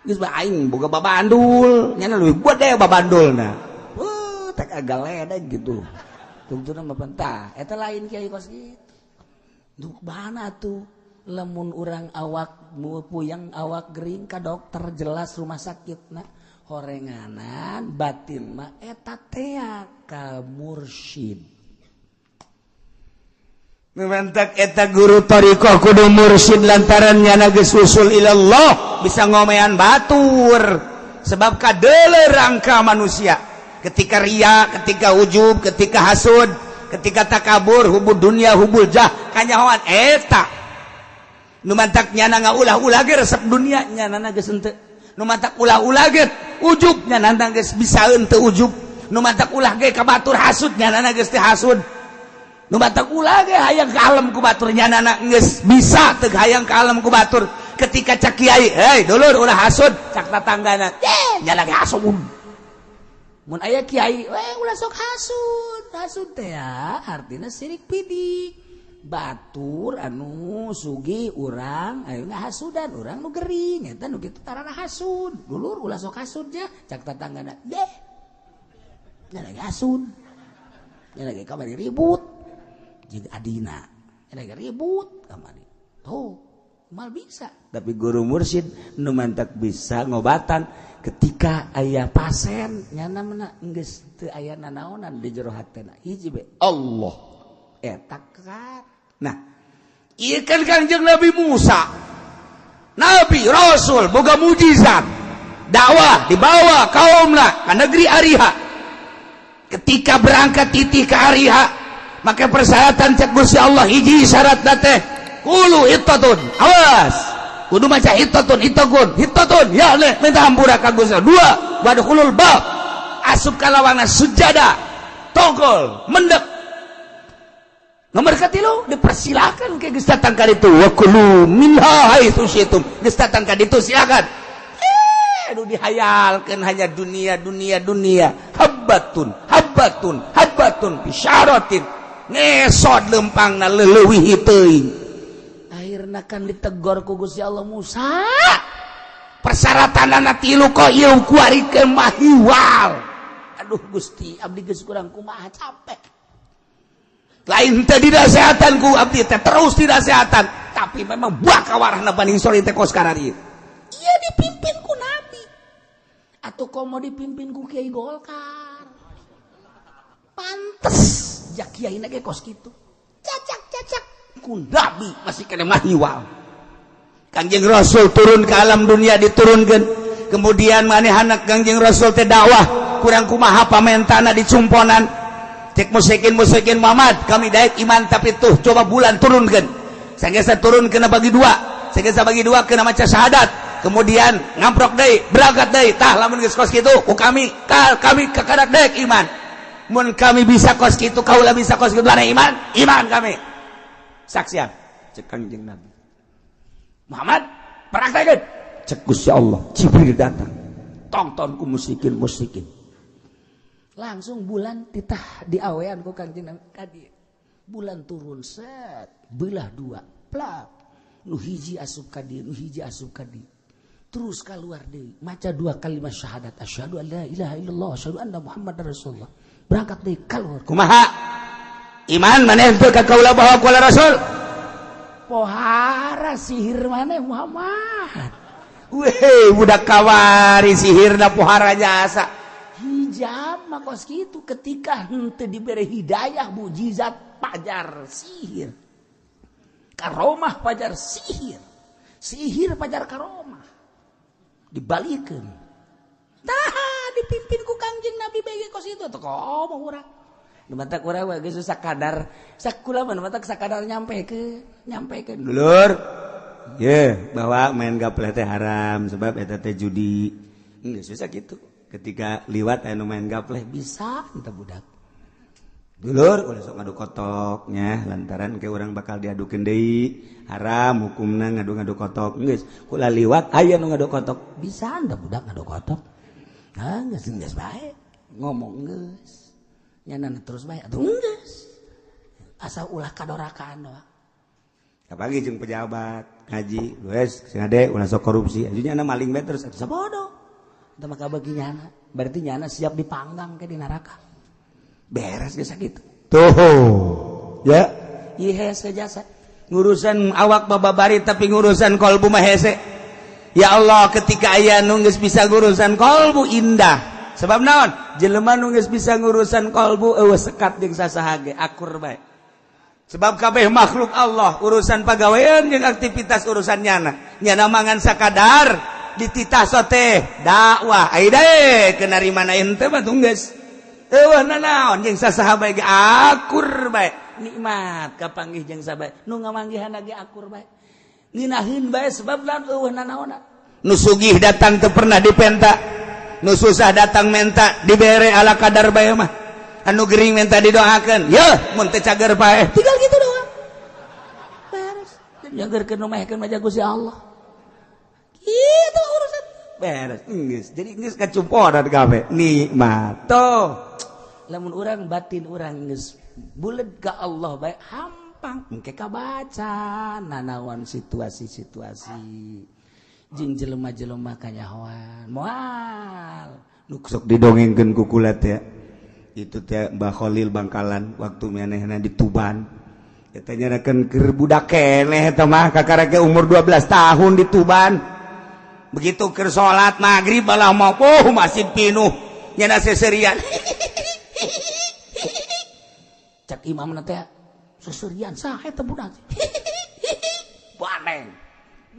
Geus bae aing boga babandul, nyana leuwih gede babandulna. Wah, tek agak ledek gitu. Tungtuna mah pentah, eta lain kiai kos kitu. Duh, mana tuh? Lamun urang awak puyeng, awak gering, ka dokter jelas rumah sakit nah. Horenganan batin mah eta tea ka mursyid. Mantak eta guru thariqah kudu mursyid, lantaran nyana geus usul ilallah, bisa ngomean batur, sebab kadele rangka manusia ketika ria, ketika ujub, ketika hasud, ketika takabur, hubud dunia, hubul jah, kanyahoan eta. Nu mantak nyana ngaulah-ulah ge resep dunia, nyana geus henteu. Nu mantak ulah-ulah ge ujub, nyana geus bisa henteu ujub. Nu mantak ulah ge ka batur hasud, nyana geus teu hasud. Nu matak ulah ge hayang ka alam ku batur, nyanana geus bisa teu hayang ka alam ku batur. Ketika cak kiai, "Hei dulur, ulah hasud," cak tatanggana, "Eh, nya lagi hasud." Mun aya kiai, "Eh, ulah sok hasud." Hasud teh ya artinya sirik pidik. Batur anu sugih urang ayo ngahasudan, urang nu gering eta nu kitu tarana hasud. "Dulur, ulah sok hasud ya," cak tatanggana, "Deh, nya lagi hasud." Nya lagi kamari ribut jeung adina, nya lagi ribut kamari. Tuh, mal bisa. Tapi guru mursyid nu mantak bisa ngobatan ketika aya pasien. Nyana mana geus teu aya nanaonan di jero hatena, hiji be Allah eta kan. Nah, ieu kan Kangjeng Nabi Musa, Nabi Rasul boga mujizat, dakwah dibawa kaumna ke negeri Ariha. Ketika berangkat titih ke Ariha, maka persyaratan cek Gusti Allah, hiji syarat teh qulu hittatun, awas kudu maca hittatun, hittakun, hittatun ya leh, minta hampura ka Gusti. Dua, wadkhulul bab, asup ka lawangan, sujada, tongkol mendek. Nomor katilu, dipersilakan ke geus datang ka ditu, wa kulu minha haitsu syitum, geus datang ka ditu silakan. Eh, aduh, dihayalkeun hanya dunia, dunia, dunia. Habbatun, habbatun, habbatun bisyaratin, ngesot lempangna leuwih teuing. Akhirna kan ditegor ku Gusti Allah, "Musa, persyaratan tilu kok ieu kuari ke mahiwal." "Aduh Gusti, abdi geus kurang kumaha, capek." Lain teh dinasehatan ku abdi teh, terus dinasehatan, tapi memang buah kawarahna Bani Israil teh kos kararieu. Iya, dipimpin ku nabi atau komo dipimpin ku Kiai Golkar, pantes ja kiai ge kos kitu, cacak cacak. Ku nabi masih kena mahiwal. Kangjeng Rasul turun ke alam dunia, diturunkan, kemudian manehana Kangjeng Rasul teh dakwah kurang kumaha pamentana, dicumponan cek musyrikin musyrikin, "Muhammad, kami daek iman, tapi tuh coba bulan turunkan." Sanggeus turun kena bagi dua, sanggeus bagi dua kena maca syahadat, kemudian ngamprok deui, berangkat deui. "Tah, lamun geus kos kitu ku kami kami kakarak daek iman. Mun kami bisa kos kitu, kaula bisa kos kitu, mana iman iman kami saksian," cek Kangjeng Nabi Muhammad, "Praktekeun." Cek Gusti Allah, Jibril datang, tonton ku musyrikin musyrikin. Langsung bulan titah diawean ku Kangjeng Nabi kadi. Bulan turun, set, belah dua, plak, nu hiji asup ka dieu, nu hiji asup ka dieu, terus keluar deui, maca dua kalimat syahadat, asyhadu an la ilaha illallah, asyhadu anna muhammadar rasulullah, berangkat deui keluar. "Kumaha, iman maneh teu ka kaula bahwa kaula rasul?" "Pohara sihir maneh, Muhammad." Weh, budak kawari sihirna pohara jasa. Hijab. Urang mah kos kitu ketika henteu dibere hidayah mujizat pajar sihir. Karomah pajar sihir. Sihir pajar karomah. Dibalikeun. Tah dipimpin ku Kangjeng Nabi bege kos itu atuh komo urang. Nu matak urang mah geus sakadar sakula mah nu matak sakadar nyampekeun Dulur. Ye, bahwa main gapleh teh haram sebab eta teh judi. Geus susah gitu. Ketika liwat anu main gapleh bisa entah budak. Dulur ulah sok ngadu kotoknya lantaran ke orang bakal diadukeun deui. Haram hukumna ngadu-ngadu kotok. Geus kula liwat aya nu ngadu kotok. Bisa entah budak ngadu kotok. Ah geus geus bae. Ngomong geus. Nyana terus bae atuh geus. Asa ulah kadorakaan doang. Apalagi jeung pejabat ngaji, wes sing ade ulah sok korupsi. Ajunya nya maling bae terus atuh sabodo. Teu maka bagi nyana, berarti nyana siap dipanggang ke di neraka. Beres geus sakitu. Tuh. Ya, ieu hese jasa. Ngurusan awak bababari tapi ngurusan kolbu mah hese. Ya Allah, ketika aya nu geus bisa ngurusan kolbu indah. Sebab naon? Jelema nu geus bisa ngurusan kolbu eueuh sekat jeung sasaha ge akur bae. Sebab kabeh makhluk Allah urusan pagawean jeung aktivitas urusan nyana. Nyana mangan sakadar dititah sote dakwah ai deui kena rimana ente mah geus. Eueuh nanaon jeung sasaha bae ge akur bae. Nikmat kapanggih jeung sabae nu ngamanggihan ge akur bae. Ngeunaheun bae sebab lamun eueuh nanaonna. Nu sugih datang teu pernah dipenta. Nu susah datang menta dibere ala kadar bae mah. Anu gering menta didoakeun. Yeuh mun teu cager paeh. Tinggal gitu doang. Beres. Nyagerkeun nu mehkeun mah Gusti Allah. Gitu urusan. Beres. Geus. Jadi geus kacumponan kabeh. Nikmat. Tuh. Lamun urang batin urang geus buleud ka Allah bae hampang engke kabaca nanawan situasi-situasi jeung jelema-jelema kanyahoan moal nu sok didongengkeun ku kula teh itu teh Mbah Khalil Bangkalan waktu manehna di Tuban eta nyarakeun keur budak keneh eta mah kakara ge umur 12 tahun di Tuban begitu keur salat magrib malah mau oh masih pinuh nyana seserian cak imamna teh seserian saha eta budak bandeng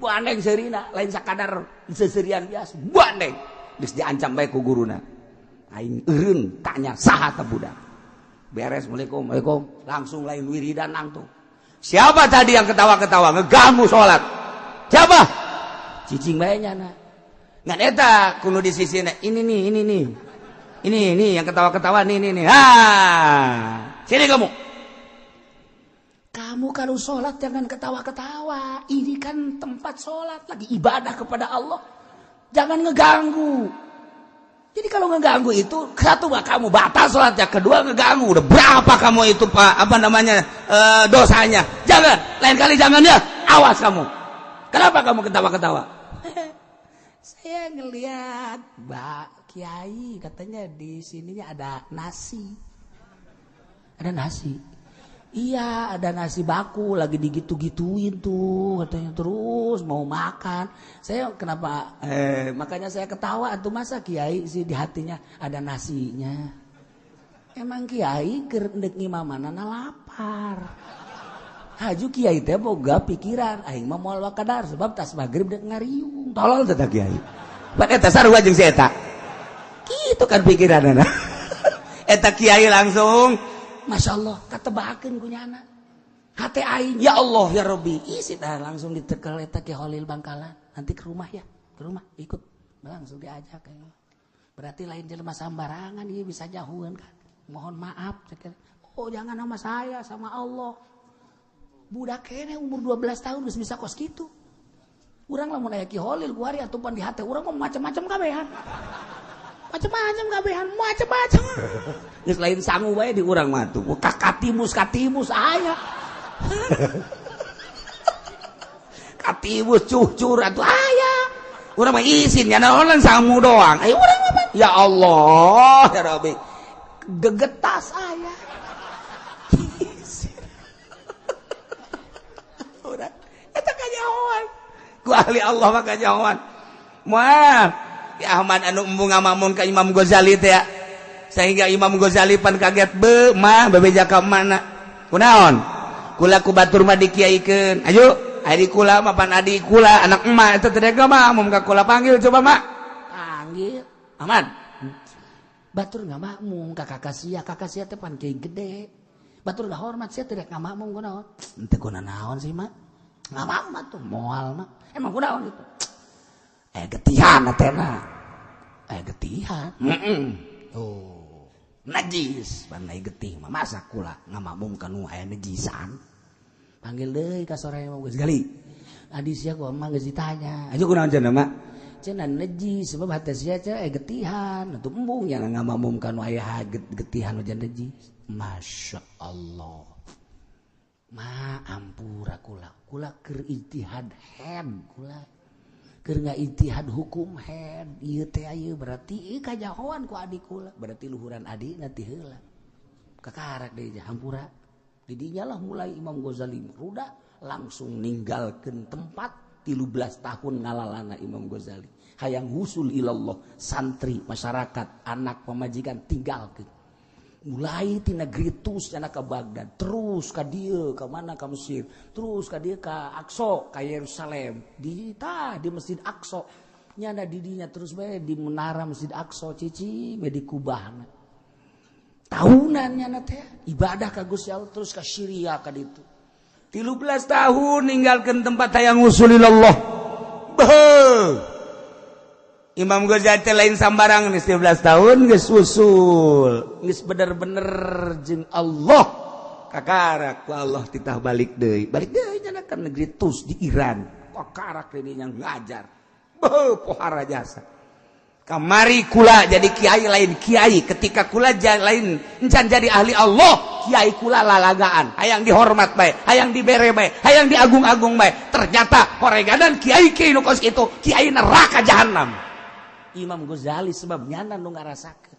bandeng seurina lain sakadar seserian biasa bandeng geus diancam bae ku guruna aing eureun tanya saha teh budak beres assalamualaikum waalaikum langsung lain wiridan langsung siapa tadi yang ketawa-ketawa ngeganggu salat siapa cicing bae nyana ngan eta kudu di sisina ini nih ini nih ini nih yang ketawa-ketawa nih nih nih ah sini kamu. Kamu kalau sholat jangan ketawa-ketawa. Ini kan tempat sholat, lagi ibadah kepada Allah. Jangan ngeganggu. Jadi kalau ngeganggu itu satu mah kamu batal sholatnya, kedua ngeganggu. Udah berapa kamu itu Pak apa namanya dosanya? Jangan, lain kali jangan ya. Awas kamu. Kenapa kamu ketawa-ketawa? Saya ngelihat Mbak Kiai katanya di sininya ada nasi. Ada nasi. Iya, ada nasi baku lagi digitu-gituin tuh katanya terus mau makan. Saya kenapa makanya saya ketawa atuh masa kiai sih di hatinya ada nasinya. Emang kiai keur deuk ngimamanana lapar. Haju kiai teh boga pikiran aing mah moal wakadar sebab tas magrib deuk ngariung. Tolol teh kiai. Pan eta sarua jeung si eta. Kitu kan pikiranana. Eta kiai langsung Masya Allah, katebakeun ku nyana. Hate aing, ya Allah ya Rabbi. Isi dah langsung ditekel eta Ki Holil Bangkalan. Nanti ke rumah ya, ke rumah ikut. Langsung diajak. Berarti lain jelema sambarangan ieu bisa jauhan kan. Mohon maaf, oh jangan sama saya, sama Allah. Budak kene umur 12 tahun geus bisa kos kitu. Urang lamun aya Ki Holil kuari atupan di hate urang mah macam-macam kabehan. Macam-macam kabehan, macam-macam. Geus lain sangu bae di urang mah tuh. Katimus katimus aya. Katimus cucur atuh aya. Urang mah isin nya naonan sangu doang. Ayo urang mah ya Allah ya Rabbi. Gegetas aya. Urang eta kanyahoan. Ku ahli Allah mah kanyahoan. Moal Ya Ahmad anu embung ngamamun ka Imam Ghazali teh ya. Sehingga Imam Ghazali pan kaget, be mah bebeja ka mana? Kunaon? Kula ku batur mah dikiaikeun. Ayo, adi kula mah pan adi kula anak emak eta teh mah mun ka kula panggil coba mak. Panggil. Ahmad. Batur ngamakmum ka kakak sia, kakak sia teh pan kiai gede. Batur hormat sia teh ngamakmum kunaon? Henteu kuna naon sih mak? Ngamakmum tuh moal mak. Emang kunaon itu? Getihan teh getihan. Oh, najis pandai getih mah masa kula ngamakmum kanu aya najisan. Panggil deui ka sore mah geus gali. Adi sia ku mah geus ditanya. Aju kunaon cenah mak? Cenah najis sebab hate sia teh getihan atuh embung yang ngamakmum kanu aya getihan hujan najis. Masya Allah. Ma ampura kula. Kula keur ijtihad head kula. Keur ngaijtihad hukum head ieu teh ieu berarti ieu kajahoan ku adik kula. Berarti luhuran adina ti heula. Kakarak deui hampura. Di dinya lah mulai Imam Ghazali ruda langsung ninggalkeun tempat 13 tahun ngalalana Imam Ghazali. Hayang husul ilallah, santri, masyarakat, anak pamajikan tinggalkeun. Mulai ti negeri Tus cenah ka Baghdad, terus ka dieu ka mana ka Mesir, terus ka dieu ka Aqsa, ka Yerusalem. Di tah di Masjid Aqsa. Nyana di dinya terus bae di menara Masjid Aqsa cici bae di kubahna. Tahunan nyana teh ibadah ka Gusti Allah terus ka Syria ka ditu. 13 tahun ninggalkeun tempat hayang usulillah. Beuh. Imam Ghazali teh lain sambarang geus 13 tahun geus usul, geus bener-bener jeung Allah. Kakarak ku Allah titah balik deui. Balik deui nya ka negeri Tus di Iran. Kakarak deui nya ngajar. Beuh pohara jasa. Kamari kula jadi kiai lain kiai, ketika kula lain encan jadi ahli Allah, kiai kula lalagaan, hayang dihormat bae, hayang dibere bae, hayang diagung-agung bae. Ternyata horeganan kiai kiai nu kos kitu, kiai neraka jahanam. Imam Ghazali sebab nyana nu ngarasakeun.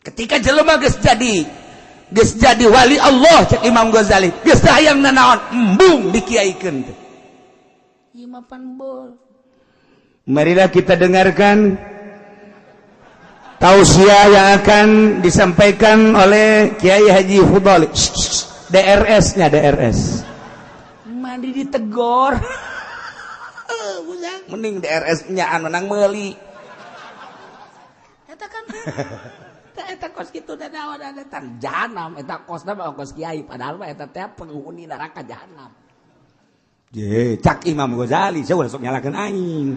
Ketika jelema geus jadi wali Allah cek Imam Ghazali, geus hayang nanaon, embung dikiaikeun teh. Ieu mah pan bol. Marilah kita dengarkan tausiah yang akan disampaikan oleh Kiai Haji Fudhali. DRS-nya DRS. Mandi ditegor. Mending DRS-nya anu nang meuli. Eta kan eta kos kitu da naon eta jahanam, eta kosna mah kos kiai padahal mah eta teh penghuni neraka jahanam. Ye, cak Imam Ghazali saya ulah sok nyalakeun aing.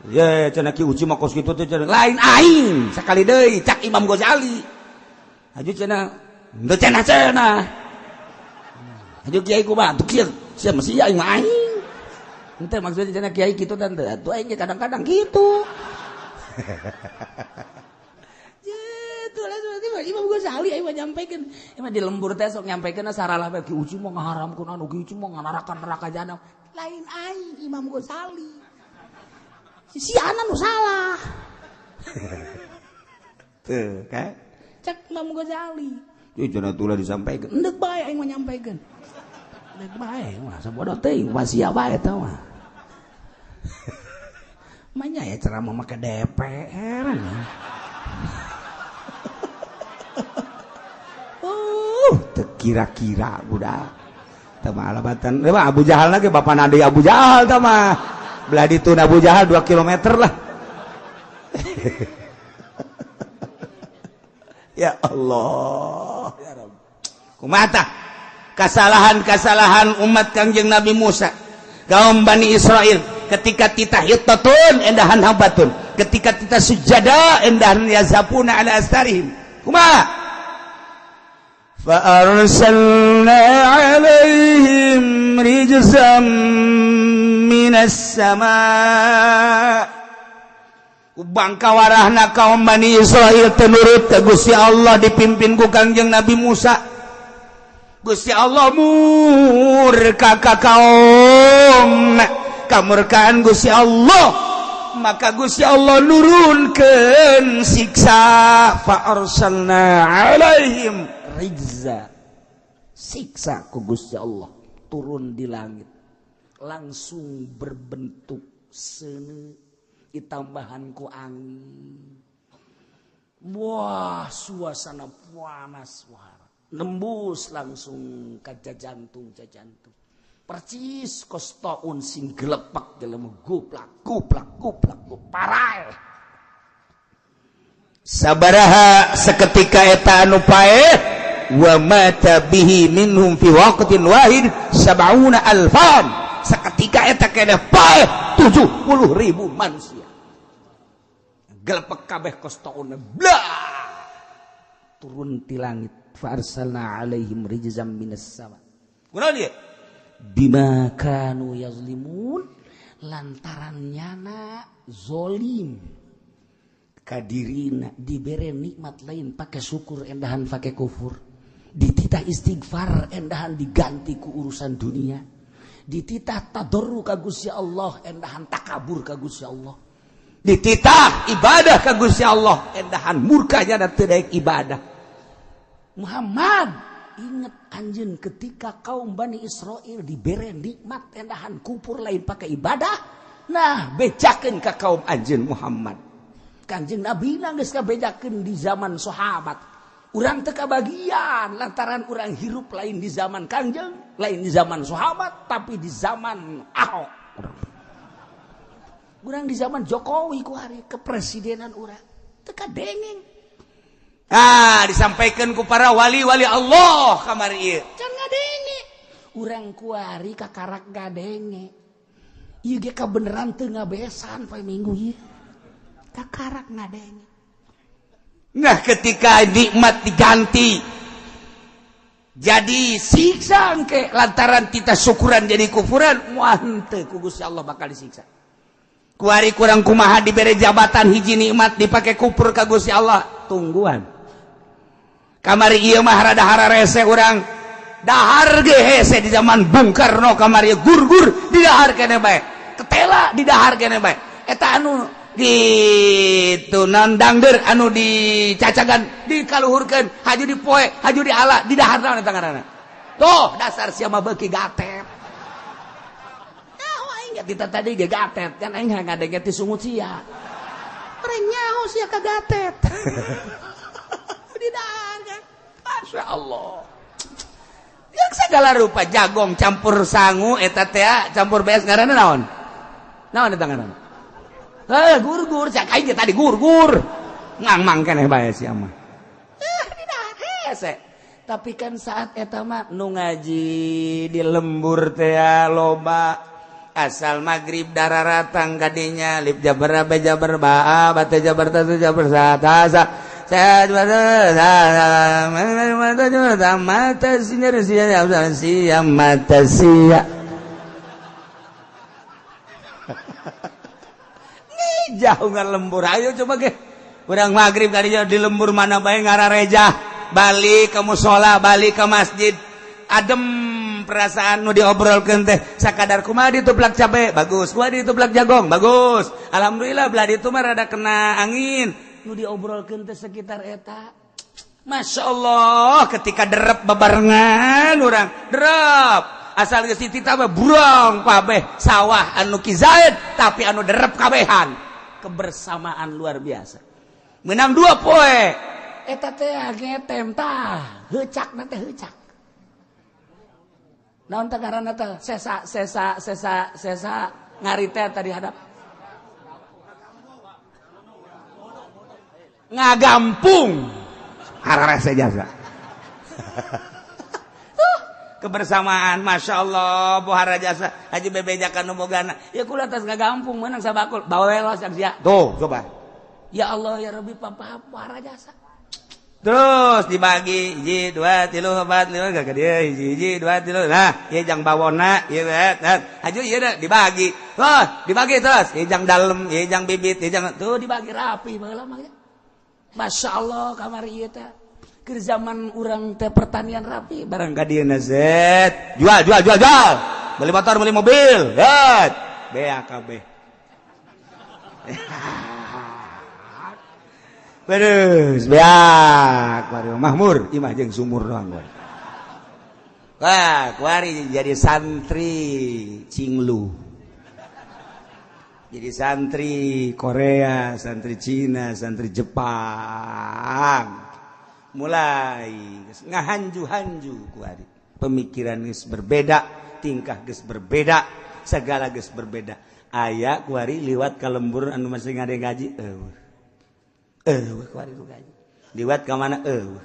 Ye, cenah Ki Uci mah kos kitu teh cenah lain aing sakali deui cak Imam Ghazali. Haju cenah henteu cenah cenah. Haju kiai kumaha tuh kieu sia mesti aing mah aing. Henteu maksudnya cenah kiai kitu dan teu atuh aing ge kadang-kadang kitu. Ye, tuh lah berarti Imam Ghazali aing mah nyampikeun. Emang di lembur teh sok nyampikeun saralah bae Ki Uci mah ngaharamkeun anu Ki Uci mah nganarakan neraka jahanam. Lain aing Imam Ghazali. Si anak nu salah. Tuh, kan? Cek Imam Ghazali. Ieu cenah tulah disampaikan. Endek bae aing mah nyampikeun. Endek bae mah sabodoh teuing wasia bae eta mah. Manya ya ceramah make DPR. Teu kira-kira budak. Tah mah alabatan. Mah Abu Jahal lagi bapak nadi Abu Jahal tah mah. Belah ditu Abu Jahal 2 km lah. Ya Allah. Ya Rabb. Kumaha tah? Kasalahan-kasalahan umat Kangjeng Nabi Musa, kaum Bani Israel ketika titah hittatun endahan habatun, ketika titah sujada endahan yazapuna ala astarihim. Kumaha? Fa arsalna alaihim rijzam minas sama. Bangkawarahna kaum Bani Israel tenurut ke Gusti Allah dipimpin ku Kangjeng Nabi Musa. Gusti Allah murka ka kaum. Kamurkaan Gusti Allah, maka Gusti Allah nurunkeun siksa. Fa arsalna alaihim rijza. Siksa ku Gusti Allah turun di langit. Langsung berbentuk seuneu ditambahan ku angin. Wah, suasana panas, wah, nembus langsung ke jantung, jantung. Percis kos taun sing gelepak dalam goplak goplak goplak parai. Sabaraha seketika eta anu paeh wa mata bihi minhum fi waqtin wahid sab'una alfan. Seketika eta keneh paeh 70.000 manusia. Gelepek kabeh kos taun blah turun ti langit fa arsalna alaihim rijzam minas sama. Kunaon ieu? Bima kanu yazlimun, lantaran nyana zolim kadirina dibere nikmat lain pakai syukur endahan pakai kufur, dititah istighfar endahan diganti ku urusan dunia, dititah tadarru ka Gusti Allah endahan takabur ka Gusti Allah, dititah ibadah ka Gusti Allah endahan murkanya dan teu daek ibadah. Muhammad inget anjeun ketika kaum Bani Israel dibere nikmat endahan kupur lain pakai ibadah, nah bejakeun ka kaum anjeun Muhammad. Kanjeng Nabi geus kabejakeun di zaman sahabat. Urang teu kabagian lantaran urang hirup lain di zaman Kanjeng, lain di zaman sahabat, tapi di zaman Ahok. Urang di zaman Jokowi ku hari kepresidenan urang teu kadengeng. Ah, disampaikan ku para wali-wali Allah kamari ieu. Can ngadenge. Urang kuari kakarak ngadenge. Ieu ge kabeneran teu ngabesan poe Minggu ieu. Kakarak ngadenge. Nah, ketika nikmat diganti jadi siksa engke lantaran kita syukuran jadi kufuran, moal henteu ku Gusti Allah bakal disiksa. Kuari kurang kumaha dibere jabatan hiji nikmat dipake kufur ka Gusti Allah, tungguan. Kamari ieu mah rada hararese urang. Dahar ge hese di zaman Bung Karno kamari gurgur di dahar keneh bae. Ketela di dahar keneh bae. Eta anu gitu nandangder anu dicacagan dikaluhurkeun haju dipoe haju diala di dahar naon eta ngaranna. Tuh dasar sia mah beuki gatet. Nyaho aing kita tadi ge gatet kan aing ngadenge ti sungut sia. Reng nyaho sia ka gatet. Di dahar kan. Masya Allah. Yang segala rupa jagong campur sangu eta teh campur beas ngaranna naon? Naon eta ngaranna? Heh, gurgur cak aing tadi gurgur. Ngangmang keneh bae sia mah. Hese. Tapi kan saat eta mah nu ngaji di lembur teh loba asal magrib dararatang kadinya lip jabar ba jabar ba ba teh jabar ta jabar sa ta sa saya mata sinar sia sia mata sia. Jauh nggak lembur, ayo coba ke urang maghrib kadinya di lembur mana bae ngarareja balik ke musola balik ke masjid adem perasaan nu diobrolkeun teh sakadar kumaha dituplak cabe bagus kumaha dituplak jagong bagus alhamdulillah belah ditu mah rada kena angin nu diobrolkeun teh sekitar eta. Masya Allah ketika derep bebarengan urang derep asal geus dititah mah burong kabeh sawah anu kizaid tapi anu derep kabehan kebersamaan luar biasa menang dua poe eta teh ngetem tah heucak na teh heucak naon teh ngaranna teh sesa sesa sesa sesa ngari teh tadi hadap ngagampung hararese jasa. Kebersamaan Masya Allah pohara jasa haji bebejakan nu bogana ya kula tas ngagampung menang sabakul bawel sak sia tuh coba ya Allah ya Rabbi papa pohara jasa terus dibagi hiji dua tilu empat lima gak dia hiji hiji dua tilu nah ieu jang bawona ieu haju ieu dibagi wah dibagi terus ieu jang dalem ieu jang bibit ieu jang tuh dibagi rapi baheula mah. Masya Allah kamari ieu teh keur zaman urang teh pertanian rapi barang ka dieu na zet jual jual jual jual beli motor beli mobil zet BAKB. Terus beak baru mahmur imah jeung sumur doang gua. Wah, kuari jadi santri cinglu. Jadi santri Korea, santri Cina, santri Jepang mulai ngahanju-hanju kuari. Pemikiran geus berbeda, tingkah geus berbeda, segala geus berbeda. Aya kuari liwat ka lembur anu masih ngade ngaji, eueuh. Eueuh kuari nu ngaji. Liwat ka mana eueuh.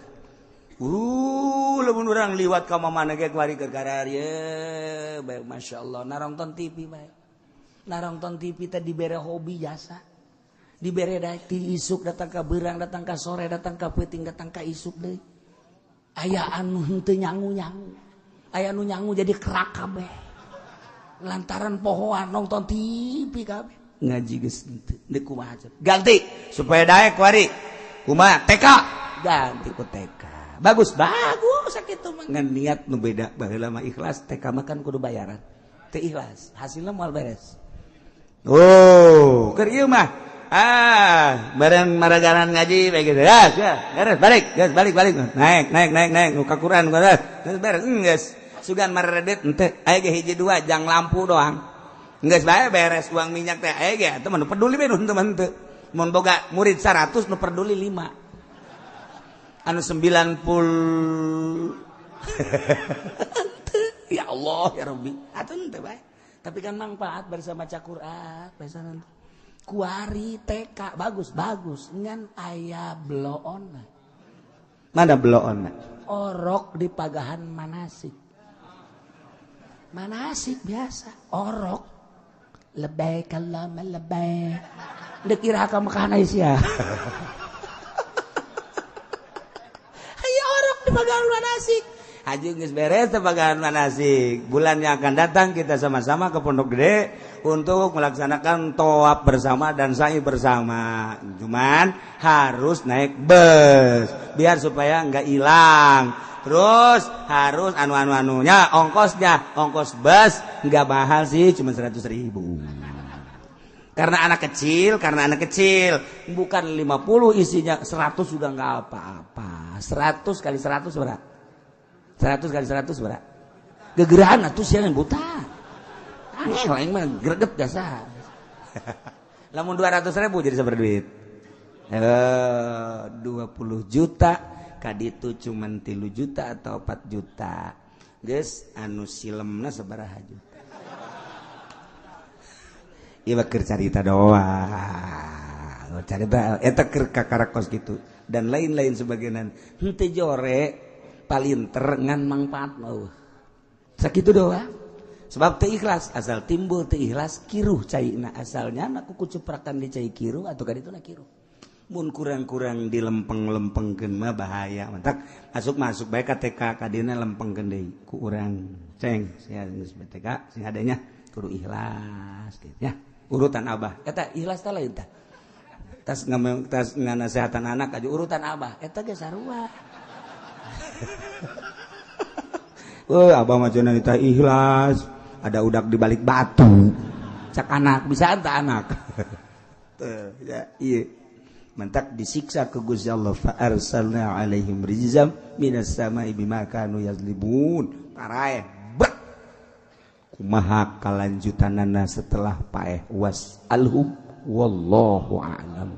Lamun urang liwat ka mana ge kuari keur kararieu bae masyaallah narongton TV bae. Narongton TV teh dibere hobi jasa. Dibere ti isuk datang ka beurang, datang ka sore, datang ka peuting, datang ka isuk deui. Aya anu henteu nyangu-nyangu. Aya anu nyangu jadi kerak kabeh. Lantaran pohoan nonton TV kabeh. Ngaji geus henteu, deuk kumaha ganti supaya daek kuari. Kumaha TK? Ganti ku TK. Bagus, bagus sakitu mah. Ngan niat nu beda baheula mah ikhlas, TK mah kan kudu bayaran. Teu ikhlas, hasilna moal beres. Oh, keur ieu mah ah, bareng maragaran ngaji bae gitu. Ya, beres balik, geus balik balik. Naik, naik, naik, naik nu ka Quran geus beres geus. Sugan maredet henteu aya ge hiji dua jang lampu doang. Geus bae beres uang minyak teh aya ge atuh mah nu peduli bae nu henteu mah henteu. Mun boga murid 100 nu peduli 5. Anu 90 ya Allah ya Rabbi atuh henteu bae. Tapi kan manfaat bersama maca Quran, biasa nanti. Kuari TK bagus bagus ngan aya bloon. Mana bloon? Orok di pagahan manasik. Manasik biasa orok. Lebay kalama lebay. Dek ira ka Mekah sia. Aya orok di pagahan manasik. Haji geus beres pagahan manasik. Bulan yang akan datang kita sama-sama ke Pondok Gede untuk melaksanakan tawaf bersama dan sa'i bersama. Cuman harus naik bus biar supaya nggak hilang. Terus harus anu-anu-anunya, ongkosnya, ongkos bus nggak mahal sih, cuma 100.000. Karena anak kecil, bukan 50 isinya 100 juga nggak apa-apa. 100 kali 100 berapa? 100 kali 100 berapa? Gegerahan atuh sia yang buta. Angel aing mah greget jasa. Lamun 200.000 jadi sabar duit. 20 juta kaditu cuman 3 juta atau 4 juta. Geus anu silemna sabaraha juta. Ieu mah keur carita doang. Carita eta keur kakarakos kitu dan lain-lain sebagainya. Henteu jore palinter ngan mangfaat mah. Sakitu doang. Sebab teu ikhlas, asal timbul teu ikhlas kiruh caina asalnya na kuku cuprakan di cai kiruh atau kaditu na kiruh. Mun kurang-kurang dilempeng-lempengkeun mah bahaya. Mantak masuk-masuk bae ka TK kadina lempengkeun deui ku urang ceng sia geus TK sing adanya kudu ikhlas gitu ya. Urutan abah eta ikhlas teh lain tah. Tas tas nganasehatan anak aja urutan abah eta ge sarua. Oh, abah mah cenah teh ikhlas, ada udak di balik batu. Cak anak bisa anta anak. Teu ya ieu. Mantak disiksa ke Gusti Allah fa arsalna alaihim rijzam minas sama'i bima kanu yazlimun. Paraeh bek. Kumaha kalanjutanana setelah paeh was alhum wallahu a'lam.